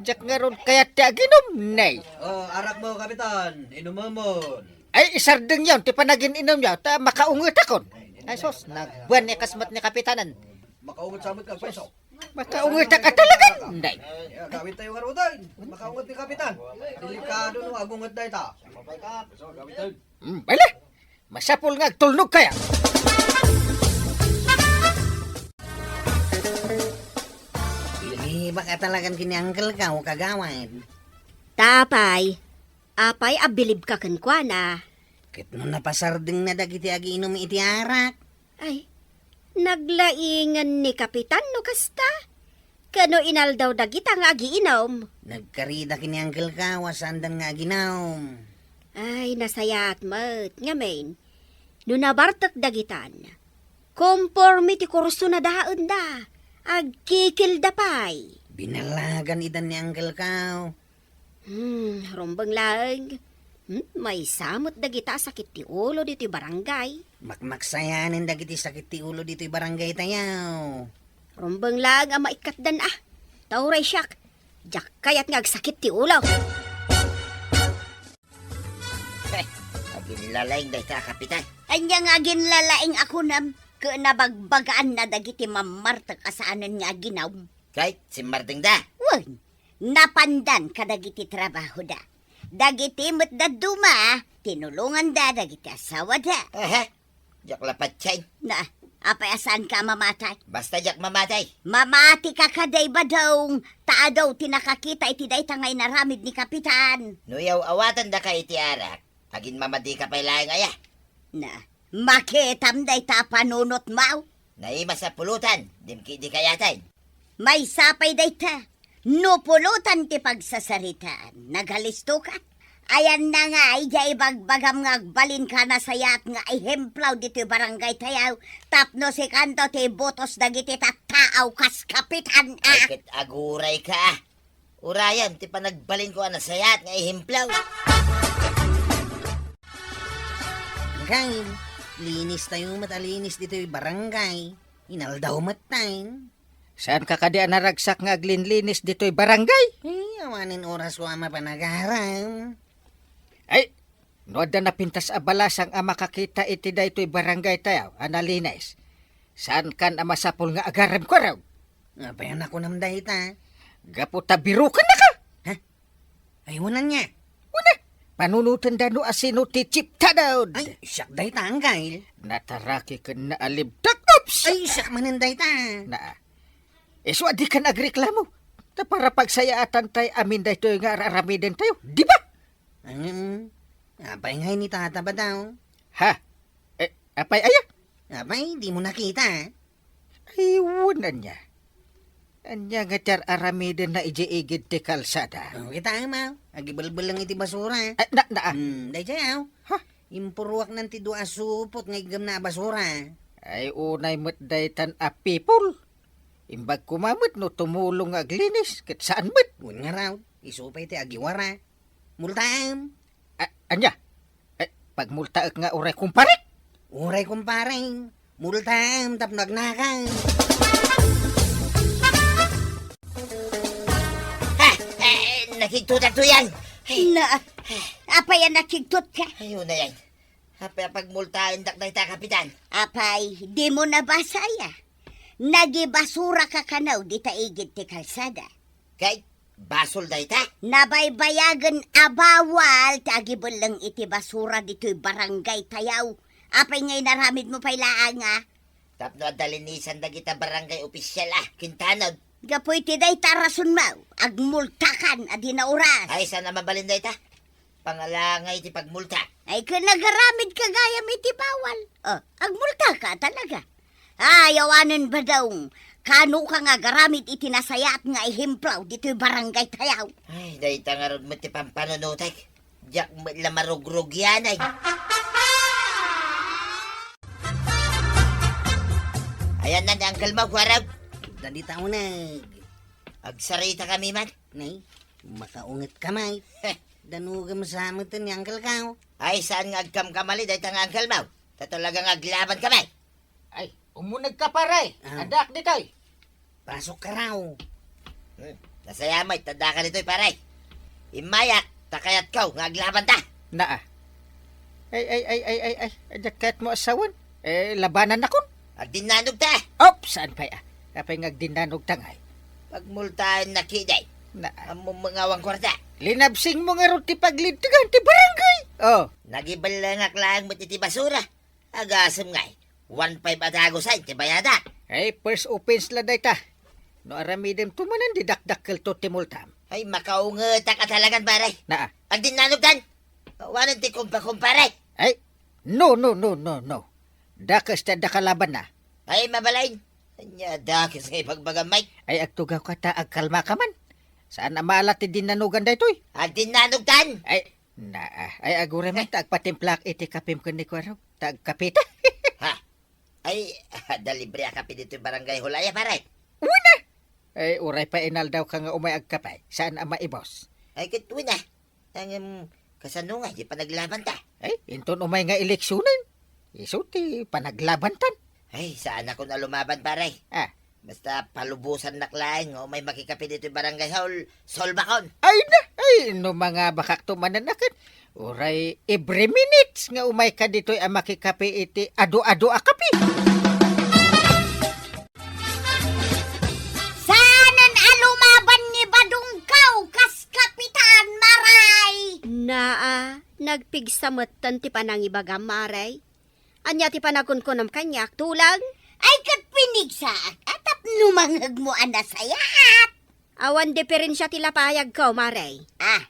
Diak ngarud kayat ti aginum, nay. Oh, arakmo, Kapitan. Inumemon. Ay, isardengyon ti panagin-inumyo, ta makaungetakon. Ay, sus, nagbuan ni kasmat ni Kapitanan. Makaunget sa met agpayso. Makaungetak a talagan, nay. Ya, gawid tayo nga rudan. Makaunget ni Kapitan. Delikado no agunget dayta. Hmm, bala. Masapul nga agtulnog kaya. Ibibaka talagan kini Uncle Kao, kagawad. Tapay, apay a bilibka kenkuana? Ket no napasardengna dagiti agiinum iti arak? Ay, naglaingan ni Kapitan no kasta. Kano inaldaw dagita nga agiinum? Nagkarida ken ni Uncle Kao a saandan nga aginum. Ay, nasayaat met. Ngamin, no nabartek dagitan, komporme ti kursona daenda. Agkikilda pay. Binallagan idan ni Uncle Kao. Hmm, rumbeng laeng. Hmm, maysa met dagita a sakit ti ulo ditoy barangay. Makmaksayanen dagiti sakit ti ulo ditoy barangay tayo. Rumbeng laeng a maikkatdan a. Ta uray siak, diak kayat nga agsakit ti ulo. Eh, aginlalaing dayta a kapitan. Ania nga aginlalaing a kunam? Ket nabagbagaanna dagiti mammartek a saanen nga aginum. Ket simmardengda? Wen, napandan kadagiti trabahoda. Dagiti met dadduma, tinulonganda dagiti asawada. Aha. Diak la patien. Na, apay a saanka a mamatay? Basta diak mamatay. Mamatika kadi, Badong, ta adu ti nakakita iti dayta nga inaramid ni Kapitan. No yaw-awatandaka iti arak, aginmamadika pay laeng aya? Na, makitam dayta a panunotmo? Naimas a pulutan, dim ketdi kayaten. Maysa pay dayta, no pulutan ti pagsasaritaan, nagalistoka. Ayanna nga, idiay ibagbagam nga agbalinka a nasayaat nga ehemplo ditoy barangay tayo, tapno sikanto ti ibutos dagiti tattao kas kapitan a. Ay, ket agurayka a. Urayem ti panagbalinko a nasayaat nga ehemplo. Ngem, Linis tayo met a linis ditoy barangay. Inaldaw met tayo. Saan ka kadi a naragsak nga aglinlinis ditoy barangay? Eh, awanen oras ko a mapanagaram. Ay, no adda napintas a balasang a makakita iti daytoy barangay tayo a nalinis, saan kan a masapul nga agarem ko raw? Apay a nakunam dayta? Gapu ta birukennaka! Ha? Ay, unan niya. Una, panunoten da no asino ti chip tanod. Ay, siak dayta, anggal. Nataraki ken naalibtak. Oops! Ay, siak manen dayta. Na, isu a di kan agreklamo. Ta para pagsayaatan tay amin daytoy nga ar-aramiden tayo. Di ba? Hmm. Apay nga ni tata ba daw? Ha? Eh, apay aya? Apay, di mo nakita? Ay, wen ania. Ania nga ti ar-aramiden na idiay igid ti kalsada? Oh, kita, Ama. Agibelbeleng iti basura. Ah, na, na, ah. Hmm, daydiay, aw. Ha? Impuruak nan ti dua a supot nga iggamna a basura. Ay, unay met daytan a people. Imbag koma met no tumulong nga aglinis, ket saan met. Wen nga raw, isu pay ti agiwara. Multaem. A-, ania? Eh, pagmultaek nga uray kumpare? Uray kumpare. Multaem tapno agnakan. Ha! Eh, nakigtutak to yan. Na, apay a nakigtot ka? Ayun na yan. Apay a pagmultaendak dayta, Kapitan? Apay, di mo nabasa ya? Nagibasura ka kano dita igid ti kalsada. Kay, basol dayta? Nabaybayagen a bawal ti agibelleng iti basura ditoy barangay tayaw. Apay nga inaramid mo pay laeng a? Tapno adda linisan dagita barangay opisyal a kintanod. Gapu iti dayta a rason mo, agmultakan a di nauras. Ay, saan a mabalin dayta? Pangalangay ti pagmulta. Ay, ken nagaramid ka gayam iti bawal. Oh, agmulta ka talaga. Ay, awanen badong. Kano ka nga agaramid iti nasayaat nga ehemplo ditoy barangay tayaw? Ay, dayta ngarud met ti pampanunotek. Diak met la marugrugianay. Ayan na ni Uncle Mau, Kuarag. Dali ta uneg. Agsarita kami man. Nay, makaunget ka, may. Heh. Danugem sa met ni Uncle Kao. Ay, saan nga agkamkamali dayta nga Uncle Mau? Ta talaga nga aglaban ka, may. Ay, umuneg ka, pare. Ah. Addaak ditoy. Pasok ka raw. Hmm, nasaya met, ta addaka ditoy, pare. Immayak, ta kayatko nga aglaban ta. Naa. Ay, ay, ay, ay, ay, ay, adda kayatmo a sawen? Eh, labanan nakon. Agdinnanogta. Op, saan pay a? Apay nga agdinnanogta ngay? Pagmultaennak idi. Naa. Ammom nga awan kuarta. Linabsingmo ngarud ti paglidtegan ti barangay. Oh. Nagibellengak laeng met iti basura. Agasem ngay. One five a dagusen ti bayadak. Ay, first offense la dayta. No aramidem to manen, di dakdakkelto ti multam. Ay, makaungetak a talagan, pare. Naa. Agdinnanogtan. Awanen ti kumpa-kumpare. Ay, no, no, no, no, no. Dakes ti adda kalabanna. Ay, mabalin. Ania dakes nga ibagbagam, Mike? Ay, agtugawka ta agkalmaka man. Saan a maala ti dinnanogan daytoy? Agdinnanogtan. Ay, naa. Ay, aguray man ta agpatimplaak iti kapim ken ni Kuarog. Ta agkapita. Ha? Ay, adda libre a kape ditoy barangay hall aya, pare? Una! Ay, uray pa inaldawka nga umay agkape. Saan a maibos? Ay, ket una. Ngem, kasano nga, di panaglaban ta? Ay, inton umay nga eleksionen. Isu ti panaglaban tan. Ay, saan ako na lumaban, pare. Ah. Basta palubosannak laeng nga umay makikape ditoy barangay hall, solbakon. Ay na, ay, no mangabakak to manen a ket. Uray every minutes nga umay ka ditoy a makikape iti adu-adu a kape. Saanen a lumaban ni Badong Kao kas kapitan, Maray? Naa, nagpigsa metten ti panangibagam, Maray. Ania ti panagkunkunam kaniak, Tulang? Ay, ket pinigsaak a tapno mangngegmo a nasayaat. Awan diferensia ti lapayagko, Maray. Ah,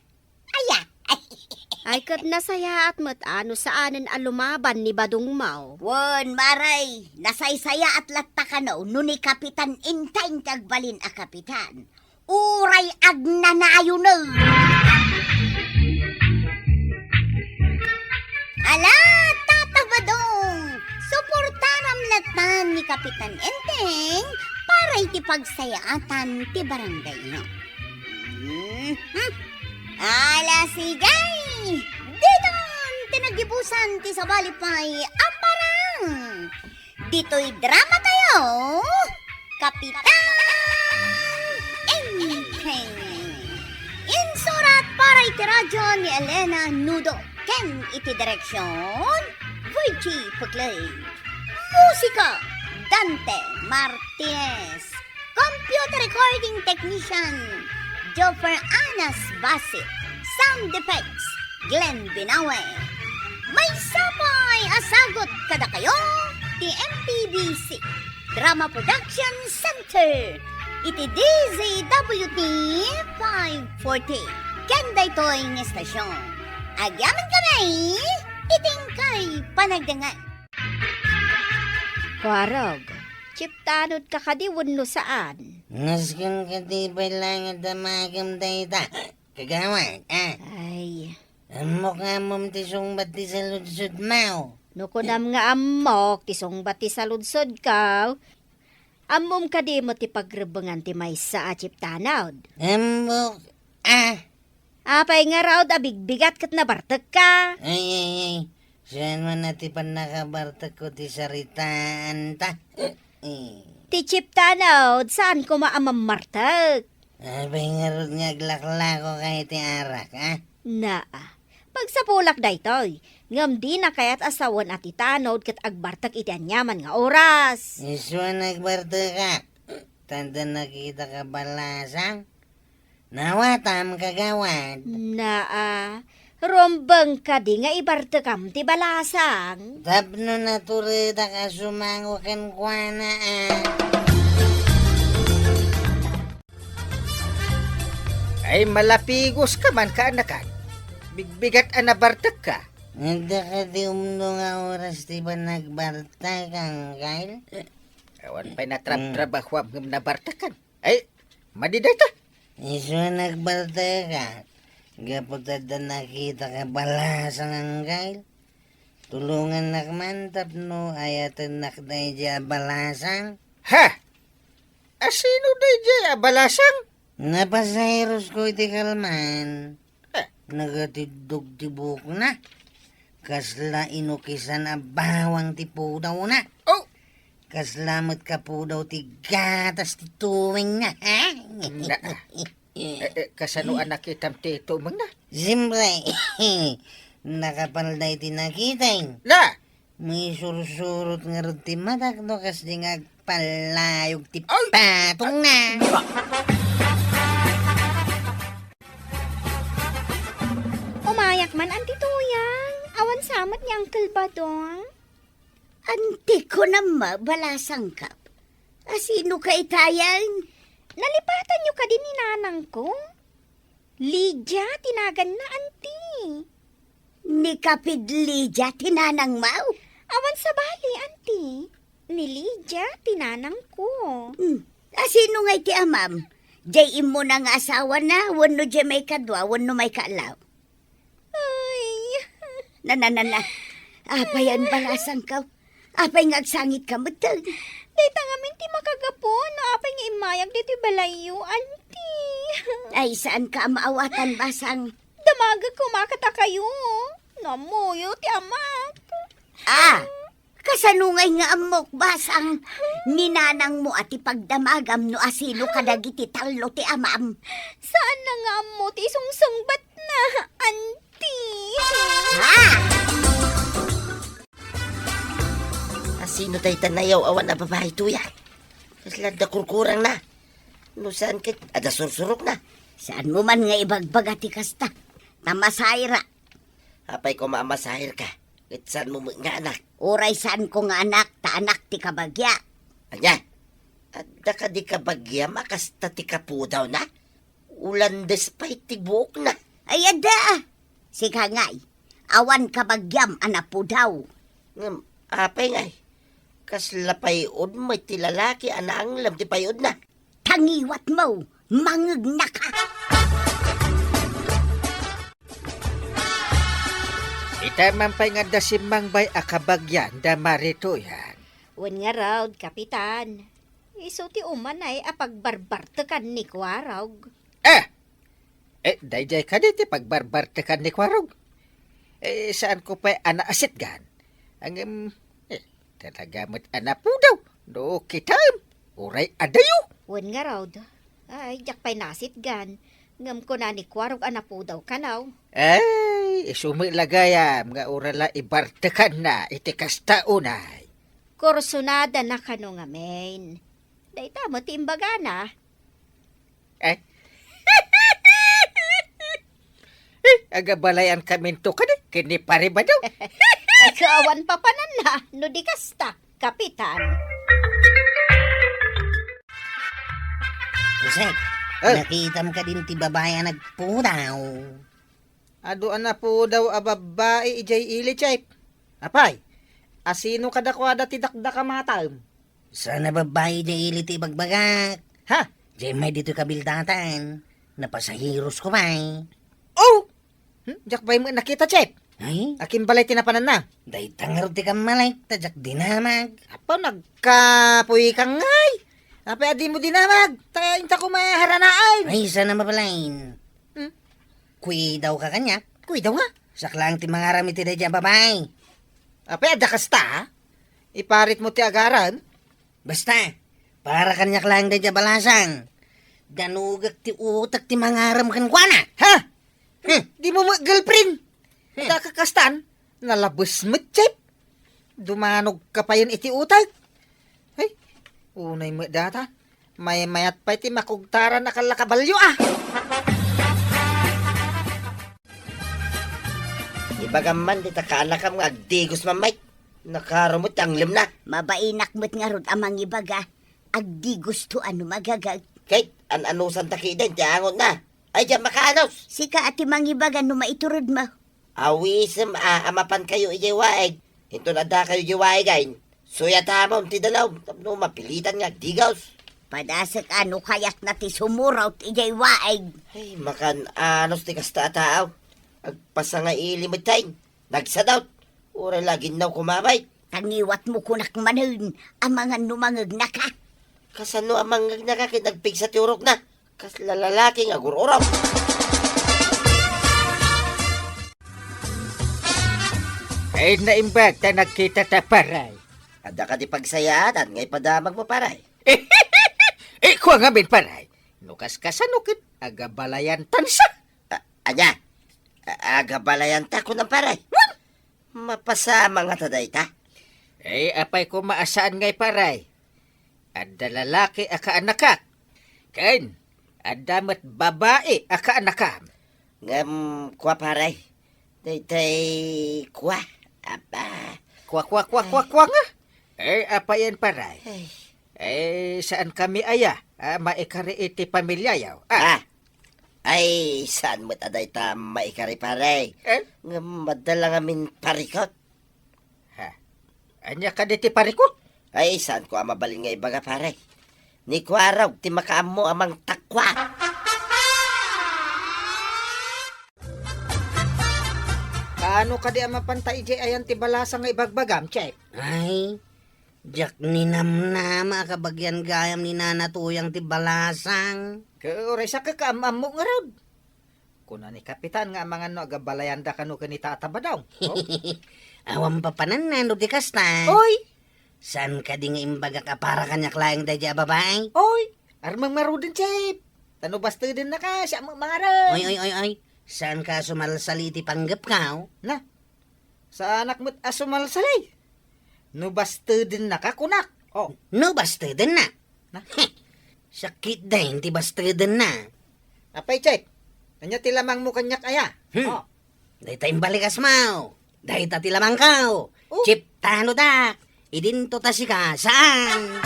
aya? Ay, ket nasayaat met a no saanen a lumaban ni Badong Mau. Wen, Maray, nasaysayaat latta kano no ni Kapitan Enteng ti agbalin a kapitan. Uray agnanayonen. Ala, Tata Badong, suportaram latta ni Kapitan Enteng para iti pagsayaatan ti barangayyo. Mhm. Ala, sige! Diton ti nagibusan ti sabali pay a para Ditoy drama tayo, Kapitan Enteng. Insurat para iti radyo ni Elena Nudo ken iti direksyon, Virgie Puclay. Musika, Dante Martinez. Computer recording technician, Joffer Anas Basit. Sound effects, Glenn Binawe. Maysa pay a sagut kadakayo ti M P B C Drama Production Center iti D Z W T five forty. Ken daytoy nga estasyon, agyamankami iti inkay panagdengngeg. Kuarog, chiptanodka kadi wenno saan? Nasken kadi pay la nga damagem dayta, kagawad, a? Ay. Ammok nga ammom ti sungbat ti saludsodmo. No kunam nga ammok ti sungbat ti saludsodko, ammom kadi met ti pagrebbengan ti maysa a chiptanod? Ammok, a. Apay ngarud a bigbigat ket nabartekka? Ay, ay, ay. Saan man a ti pannakabartekko ti saritaanta? Eh. Ti chiptanod, saan koma a mammartek? Apay ngarud nga aglaklako kay ti arak, a? Naa. Pagsapulak daytoy, ngem dina kayat a sawen a ti tanod ket agbartek iti aniaman nga oras. Isu a nagbartekak. Tanda nakita ka balasang? Nawatam, kagawad. Naa, rumbeng kadi nga ibartekam ti balasang? Tapno naturedak a sumango kenkuana, a. Ay, malapigos ka man, kaanakan. Bigbigat a nabartekka. Adda kadi umno nga oras ti panagbartek, Angkel? Awan pay natrabtrabahuam ngem nabartekan. Ay, madi dayta. Isu a nagbartekak, gapu ta adda nakita ka balasang, Angkel. Tulongannak man tapno ayatennak daydiay a balasang. Ha? Asino daydiay a balasang? Napasaherosko iti kalman. Eh. Nagatiddog ti buokna. Kasla inukisan a bawang ti pudawna. Oh! Kasla met kapudaw ti gatas ti tumengna, ha? Na, eh, eh, kasano a nakitam ti tumengna? Siyempre, nakapalda iti nakitay. Na! Maisursurot ngarud ti matak no kasdi nga agpalayog ti Ay! Patongna. Umayak man, Auntie Tuyang. Awan sa met ni Uncle Badong. Auntie ko naman, balasangkap. Asino ka itayan? Nalipatanyo kadi ni nanangko? Lydia ti naganna, Auntie. Ni Kapid Lydia ti nanangmo? Awan sabali, Auntie. Ni Lydia ti nanangko. Hmm. Asino ngay ti amam? Jay immuna nga asawana, wenno jay maikadua, wenno maikaatlo? Ay. Na, na, na, na. Apay a balasangko? Apay nga agsangitka metten? Dayta ngamin ti makagapu no apay nga immayak ditoy balayyo, Auntie. Ay, saanka a maawatan, basang. Damagek koma kadakayo. No ammoyo ti amak. Ah, kasano ngay nga ammok, basang? Ni nanangmo a ti pagdamagam no asino kadagiti tallo ti amam. Saanna nga ammo ti isungsungbatna, Auntie. Ha? Asino dayta nayaw-awan a babai, Tuyang? Kasla adda kurkurangna. No saan ket adda sursurokna. Saanmo man nga ibagbaga ti kasta. Ta masahera. Apay koma a masaherka, ket saanmo met nga anak? Uray saanko nga anak, ta anak ti kabagya. Ania? Adda kadi kabagyam a kasta ti kapudawna? Ulandes pay ti buokna. Ay, adda. Sika ngay, awan kabagyam a napudaw. Ngem, apay ngay, kasla pay-od met ti lalaki a naanglem ti pay-odna? Tangiwatmo, mangegnaka. Ita man pay nga adda simmangbay a kabagyan da Mari Tuyang. Wen ngarud, Kapitan. Isu ti umanay a pagbarbartekan ni Kuarog. Ah! Eh, daydiay kadi ti pagbarbartekan ni Kuarog. Eh, saanko pay a naasitgan. Ngem, eh, Talaga met a napudaw no kitaem, uray adayo. Wen ngarud. Ay, diak pay nasitgan. Ngem kuna ni Kuarog a napudaw kano. Ay, isu met la gayam nga uray la ibartekanna iti kasta unay. Kursunadana kano ngamin. Dayta met ti imbagana. Eh? Eh, agabalayan kaminto kadi ken ni Pare Badong. Ay, awan papananna, no di kasta, Kapitan. Jose, eh, nakitam kadin ti babai a nagpudaw? Adu a napudaw a babbai idiay ili, Chef. Apay, asino kadakuada ti dakdak a matam? Saan a babbai idiay ili ti ibagbagak. Ha? Diay may ditoy kabildatan. Napasahiros ko pay. Oh! Hmm? Diak pay met nakita, Chef. Ay? Akin balay ti napananna? Dayta ngarud ti kammalek, ta diak dinamag. Apo, nagkapuy ka ngay. Apay a di mo dinamag? Ta inta ko maharanaen. Ay, saan a mabalin. Hmm? Kuidaw ka kaniak? Kuidaw nga? Siak laeng ti mangaram iti daydiay a babai. Apay, adda kasta, ha? Iparit mo ti agaram? Basta, para kaniak laeng daydiay a balasang. Danugek ti utek ti mangaram kenkuana. Ha? Hmm. Di mo met girlfriend? Hmm. Adda kakastan? Nalabes met, Chef. Dumanog ka payen iti utek. Ay, unay met data. Maymayat pay ti makugtaran a kallakabalyo, ah. Ibagam man dita kaanakam nga agdigos man, Mike. Nakarumot ti anglemna. Mabainak met ngarud a mangibaga. Agdigosto a no magagag. Ket an-anusan ta kiden ti angotna. Ay, diak makaanos. Sika a ti mangibaga no maituredmo. Awisem a, a mapankayo idiay waig. Inton addakayo idiay waig, ay, suyatamon ti danum tapno mapilitan nga agdigos. Padasek a no kayatna ti sumurot idiay waig. Ay, makan-anos ti kasta a tao. Agpasangaili met tayen. Nagsadot. Uray la ginnaw kumamay. Tangiwatmo kunak manen, amangan no mangegnaka. Kasano a mangegnaka ket nagpigsa ti urokna? Kasla lalaki nga agur-urok. Ay, naimbag ta nagkita ta, paray. Adda kadi pagsayaanan nga ipadamagmo, paray? Eh, kua ngamin, paray. No kas-, kasano ket agabalayan tansa? A-, ania? A-, agabalayan ta, kunam, paray? Wen! Mapasama ngata dayta? Eh, apay koma a saan ngay, paray? Adda lalaki a kaanakak. Ken adda met babai a kaanakam. Ngem kua, paray, daytay kua, apa? Kua, kua, kua, kua, kua nga? Eh, apayen, paray? Ay. Eh, saan kami aya a maikari iti pamiliayo? Ah. Ah. Ay, saan met a dayta maikari, paray? Eh? Ngem adda la ngamin parikut. Ha? Ania kadi ti parikut? Ay, saanko a mabalin nga ibaga, pare. Ni Kuarog ti makaammo a mangtakwa. Kaano kadi a mapanta idiay ayan ti balasang nga ibagbagam, Chef? Ay, diak ninamnama a kabagian gayam ni Nana Tuyang ti balasang. Ket uray sa kakaam-ammo ngarud. Kuna ni Kapitan nga amangan no agabalayan da kano ken ni Tata Badong. Oh? Awan papananna no di kasta. Oy! Saan kadi nga imbagak a para kaniak laeng daydiay a babai? Oy! Armang maruden, Chef. Ta no bastedennaka, siak met mangarem. Oy, oy, oy, oy. Saan ka sumalsali iti panggepko? Na, saanak met a sumalsali. No bastedennaka, kunak. Oh. No bastedenna? Na? Heh. Sakit dain ti bastedenna. Apay, Chef? Ania ti lamangmo kaniak aya? Hmm. Oh. Dayta imbalikas mo. Dayta ti lamangko. Oh. Chef, tano da. Idinto ta sika, saan?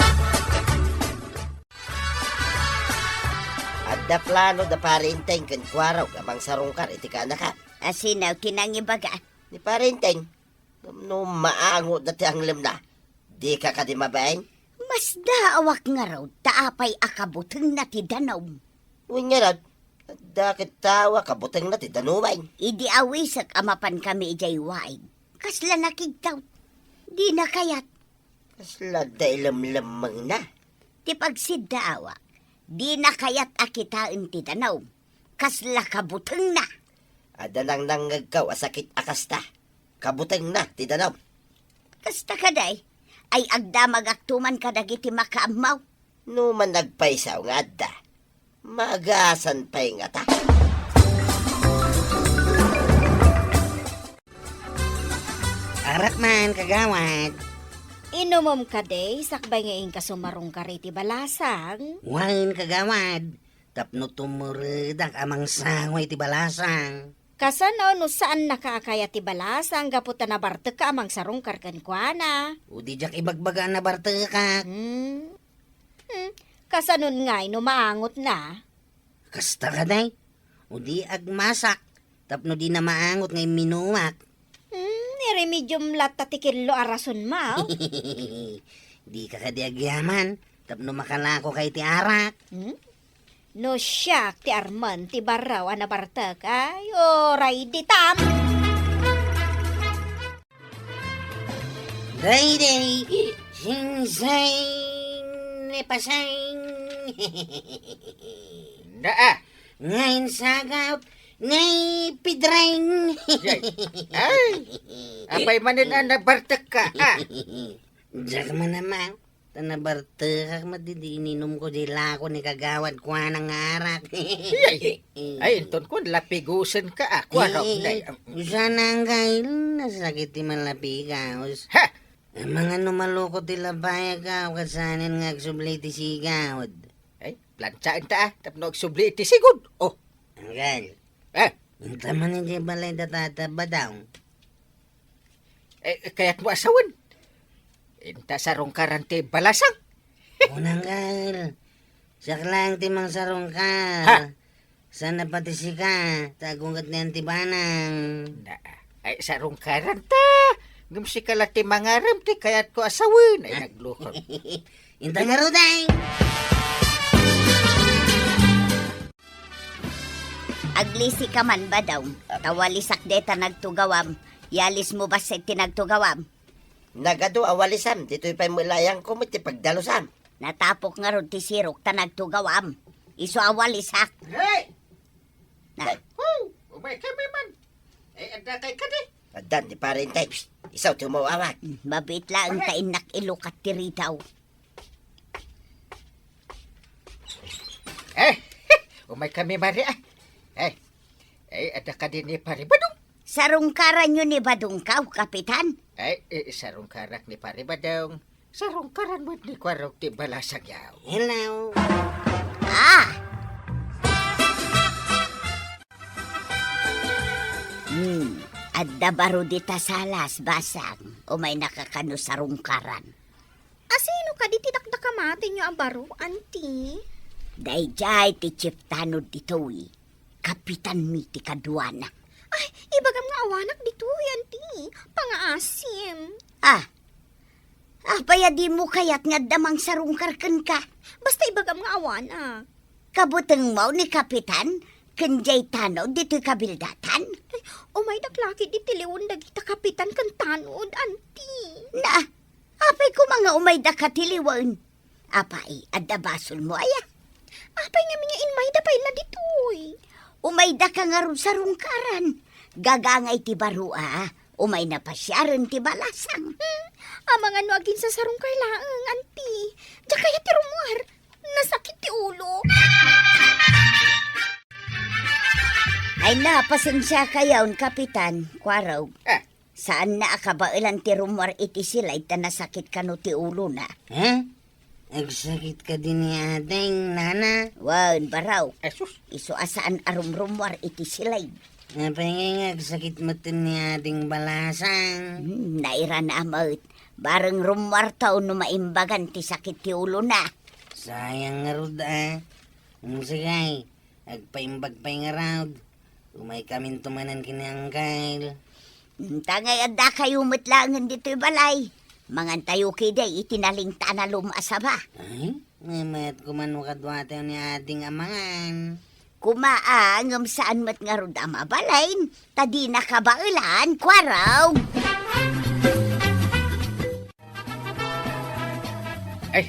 Adda plano da Pare Enteng ken Kuarog a mangsarungkar iti kaanakam. Asino ti nangibaga? Ni Pare Enteng, no maangot da ti anglemna, dika kadi mabain? Masdaawak ngarud ta apay a kabutengna ti danum. Wen ngarud, adda ket tao a kabutengna ti danumen. Idi awisek a mapankami idiay waig, kasla nakigtaw. Dina kayat. Kasla adda ilemlemmengna. Ti pagsiddaawak, dina kayat a kitaen ti danum. Kasla kabutengna. Adda nangnangngegko a sakit a kasta. Kabutengna ti danum. Kasta kadi, Ay, agdamagakto man kadagiti makaammo. No man nagpaysaw nga adda, maagasan pay ngata. Arak man, kagawad. Inumom kadi, sakbay nga inka sumarungkar iti balasang? Wen, kagawad. Tapno tumuredak a mangsango iti balasang. Kasano no saannaka a kayat ti balasang gapu ta nabartekka a mangsarungkar kenkuana? O di diak ibagbaga a nabartekak. Hmm. Hmm. Kasanon ngay no maangotna? Kasta kadi? O di agmasak tapno dina maangot nga imminumak. Hmm, iremediom latta ti kello a rasonmo. Dika kadi agyaman tapno makalakoka iti arak? Hmm? No siak ti armen ti barraw a nabartek, ay, uray ditam! Daydi, singsing, ni pasing. Daa. Ngay sagap, ngay pidring. Ay, apay manen a nabartekka, a? Diak man ammo. Ta nabartekak met idi ininumko diay lako ni kagawad kuana nga arak. Ay, ay, inton kuan, lapigosenka, a, kuarok, eh, day. Usa na nga il-, nasakit ti malapigaos. Ha? Amangan no malukot ti labayag, a, ket saanen nga agsubli ti sigud. Ay, plantsaenta, a, tapno agsubli ti sigud. Oh. Anggal. Eh? Inta man idiay balay da Tata Badong. Eh, kayatmo a sawen? Inta sarungkaran ti balasang. Unang kal. Siak laeng ti mangsarungkar. Ha? Saan a pati sika, ta aggunget ni Auntie Banang. Na, ay, sarungkaran ta. Ngem sika la ti mangarem ti kayatko a sawen. Ay, ha? Naglukot. Inta ngarud, ay. Aglisika man, Badong. Ta walisak dayta nagtugawam. Yalismo bassit ti nagtugawam. Nagadu a walisam, ditoy pay met la ayangko met ti pagdalusam. Natapok ngarud ti sirok ta nagtugawam. Isu a walisak. Hey! Na. Hey! Woo! Umay kami man. Ay, adda kay kadi. Addan ti pare intay. Psst! Isaw ti umaw-awag. Hmm, mabiit laeng ta innak ilukat ti ridaw. Eh, umay kami, Mari, ah. Eh, eh, adda kadi ni Pari Badong? Sarungkaranyo ni Badong kaw, Kapitan? Eh, eh, sarungkarak ni Pari Badong. Sarungkaran met ni Kuarog ti balasang yaw. Hello. Ah! Hmm, adda baro dita salas, basang. Umaynaka kano sarungkaran. Asino kadi ti dakdakamatenyo a baro, Auntie? Daydiay ti chief tanod ditoy. Kapitanmi ti kaduana. Ay, ibagam nga awanak ditoy, Auntie. Pangaasim. Ah. Apay a dimo kayat nga adda mangsarungkar kenka? Basta ibagam nga awanak. Kabutengmo ni Kapitan ken diay tanod ditoy kabildatan? Ay, umaydak la ketdi ti liwen dagita Kapitan ken tanod, Auntie. Na, apay koma nga umaydaka ti liwen? Apay, adda basolmo aya? Apay ngamin nga inmayda pay la ditoy? Umaydaka ngarud sarungkaran. Gagangay ti baro a, umayna pasiaren ti balasang. Hmm, amangan no aginsasarungkar laeng, Auntie. Diak kayat ti rummuar. Nasakit ti ulo. Ay na, pasensiakayon, Kapitan, Kuarog. Ah. Saanna a kabaelan ti rummuar iti silay ta nasakit kano ti ulona. Ha? Agsakit kadi ni ading, nana? Wen, baro. Ay, sus. Isu a saan a rumrummuar iti silay. Apay ngay nga agsakit metten ni ading balasang? Hmm, nairana met. Bareng rummuarto no maimbagan ti sakit ti ulona. Sayang ngarud, a. Hmm, sige, agpaimbag pay ngarud. Umaykaminto manen ken ni Angkel. Hmm, ta ngay addakayo met laengen ditoy balay. Mangantayo ketdi iti nalingtaan a lum-as a ba. Ay, mayat koma no kaduatayo ni ading a mangan. Koma a, ngem saan met ngarud a mabalin, ta dina kabaelan, Kuarog. Ay,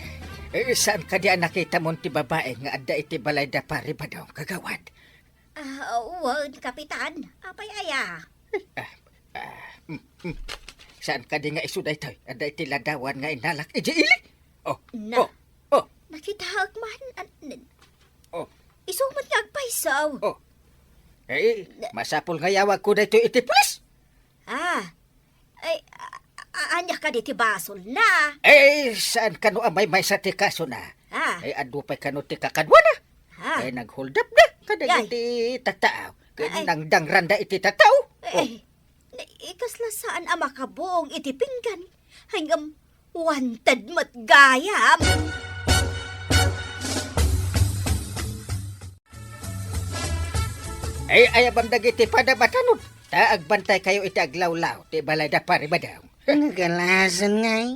eh, saan kadi a nakitamon ti babai nga adda iti balay da Pari Badong, kagawad? Ah, wen, Kapitan. Apay aya? Ah, ah, mm, mm. Nakitaem kadi nga isu daytoy? Adda iti ladawan nga innalak idiay ili? Oh, Na. oh, oh, Nakitaek man. An-, n-, Oh. Isu met nga agpayso. Oh. Eh, Na- masapul nga iyawagko daytoy iti pulis. Ah. Ay, a-, a-, ania kadi ti basolna? Eh, saan kano a maymaysa ti kasona? Ah. Eh, adu pay kano ti kakaduana? Ah. Eh, nag-hold up da kadagiti Yay. tattao. Ket Ay. nangdangranda iti tattao. Oh. Ay, na-, ikasla saan a makabuong iti pinggan. Ay, ngem, wanted met gayam. Ay, ayabam dagiti padabatanon, ta agbantaykayo iti aglawlaw ti balay da Pari Badong. Nagalasan ngay.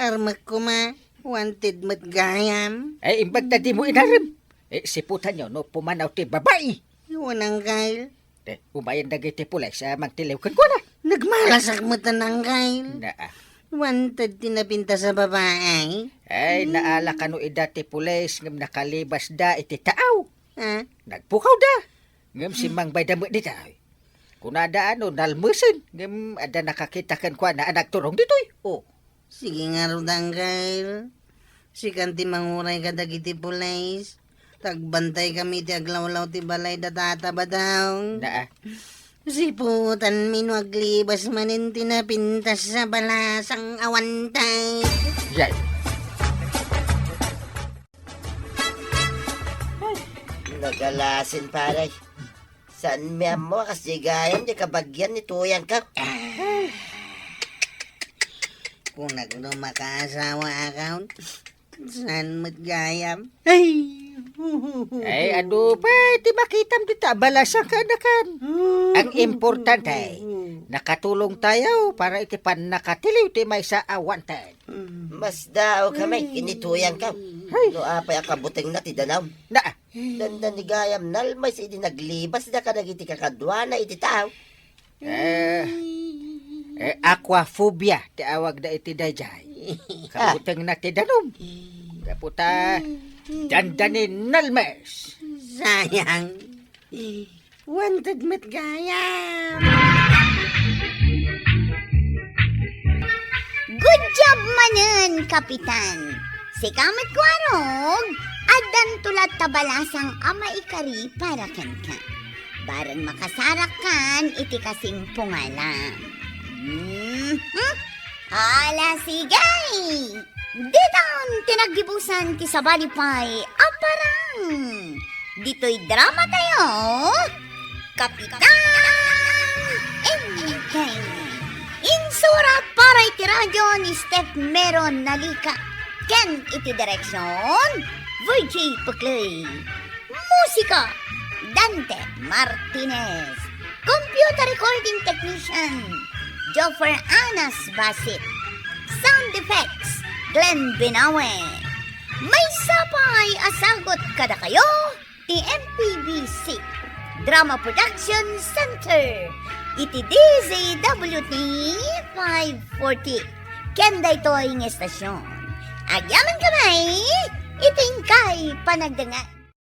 Armek koma, wanted met gayam. Ay, imbag ta dimo inarem. Eh, siputanyo no pumanaw ti babai. Wen, Angkel. Eh, umayen dagiti pulis a mangtiliw kenkuana. Nagmalasak met, Angkel. Naa. Wanted ti napintas a babai. Ay, Hmm. naala kano ida ti pulis ngem nakalibasda iti taaw. Ah? Nagpukawda. Ngem simmangbayda met ditoy. Kunada ano, nalmesen. Ngem adda nakakita kenkuana a nagturong ditoy. Oh. Sige ngarud, Angkel. Sikan ti manguray kadagiti pulis. Ta agbantay kami ti aglawlaw ti balay da Tata Badong. Naa. Siputanmi no aglibas manen ti napintas a balasang a wanted. Yay. Nagalasin, pare. Saanmi ammo a kasdi gayam ti kabagian ni tuyangko. Kunak no makaasawaakon, saan met gayam? Ay! Ay, adu pay ti makitam dita a balasang kaanakan. Ang importante, nakatulongtayo para iti pannakatiliw ti maysa a wanted. Masdaawkami ken ni tuyangko. Ay. No apay a kabutengna ti danum. Na, Dandan ni gayam nalmes idi naglibasda kadagiti kakaduana iti taaw. Eh, eh, aquaphobia ti awagda iti daydiay. Kabutengna ti danum. Gapu ta dandani nalmes. Sayang. Wanted met gayam. Good job manen, Kapitan. Sika met, Kuarog, addanto latta balasang a maikari para kenka. Bareng makasarakkan iti kasimpungalam. Mhm. Ala, sige! Ditan ti naggibusan ti sabali pay a parang. Ditoy drama tayo, Kapitan Enteng. Insurat para iti radio ni Steph Meron Nalika. Ken iti direksyon, Virgie Puclay. Musika, Dante Martinez. Computer recording technician, Joffer Anas Basit. Sound effects, Glenn Binawe. Maysa pay a sagut kadakayo ti M P B C Drama Production Center iti D Z W T five forty. Ken daytoy nga estasyon, agyamankami iti inkay panagdengngeg.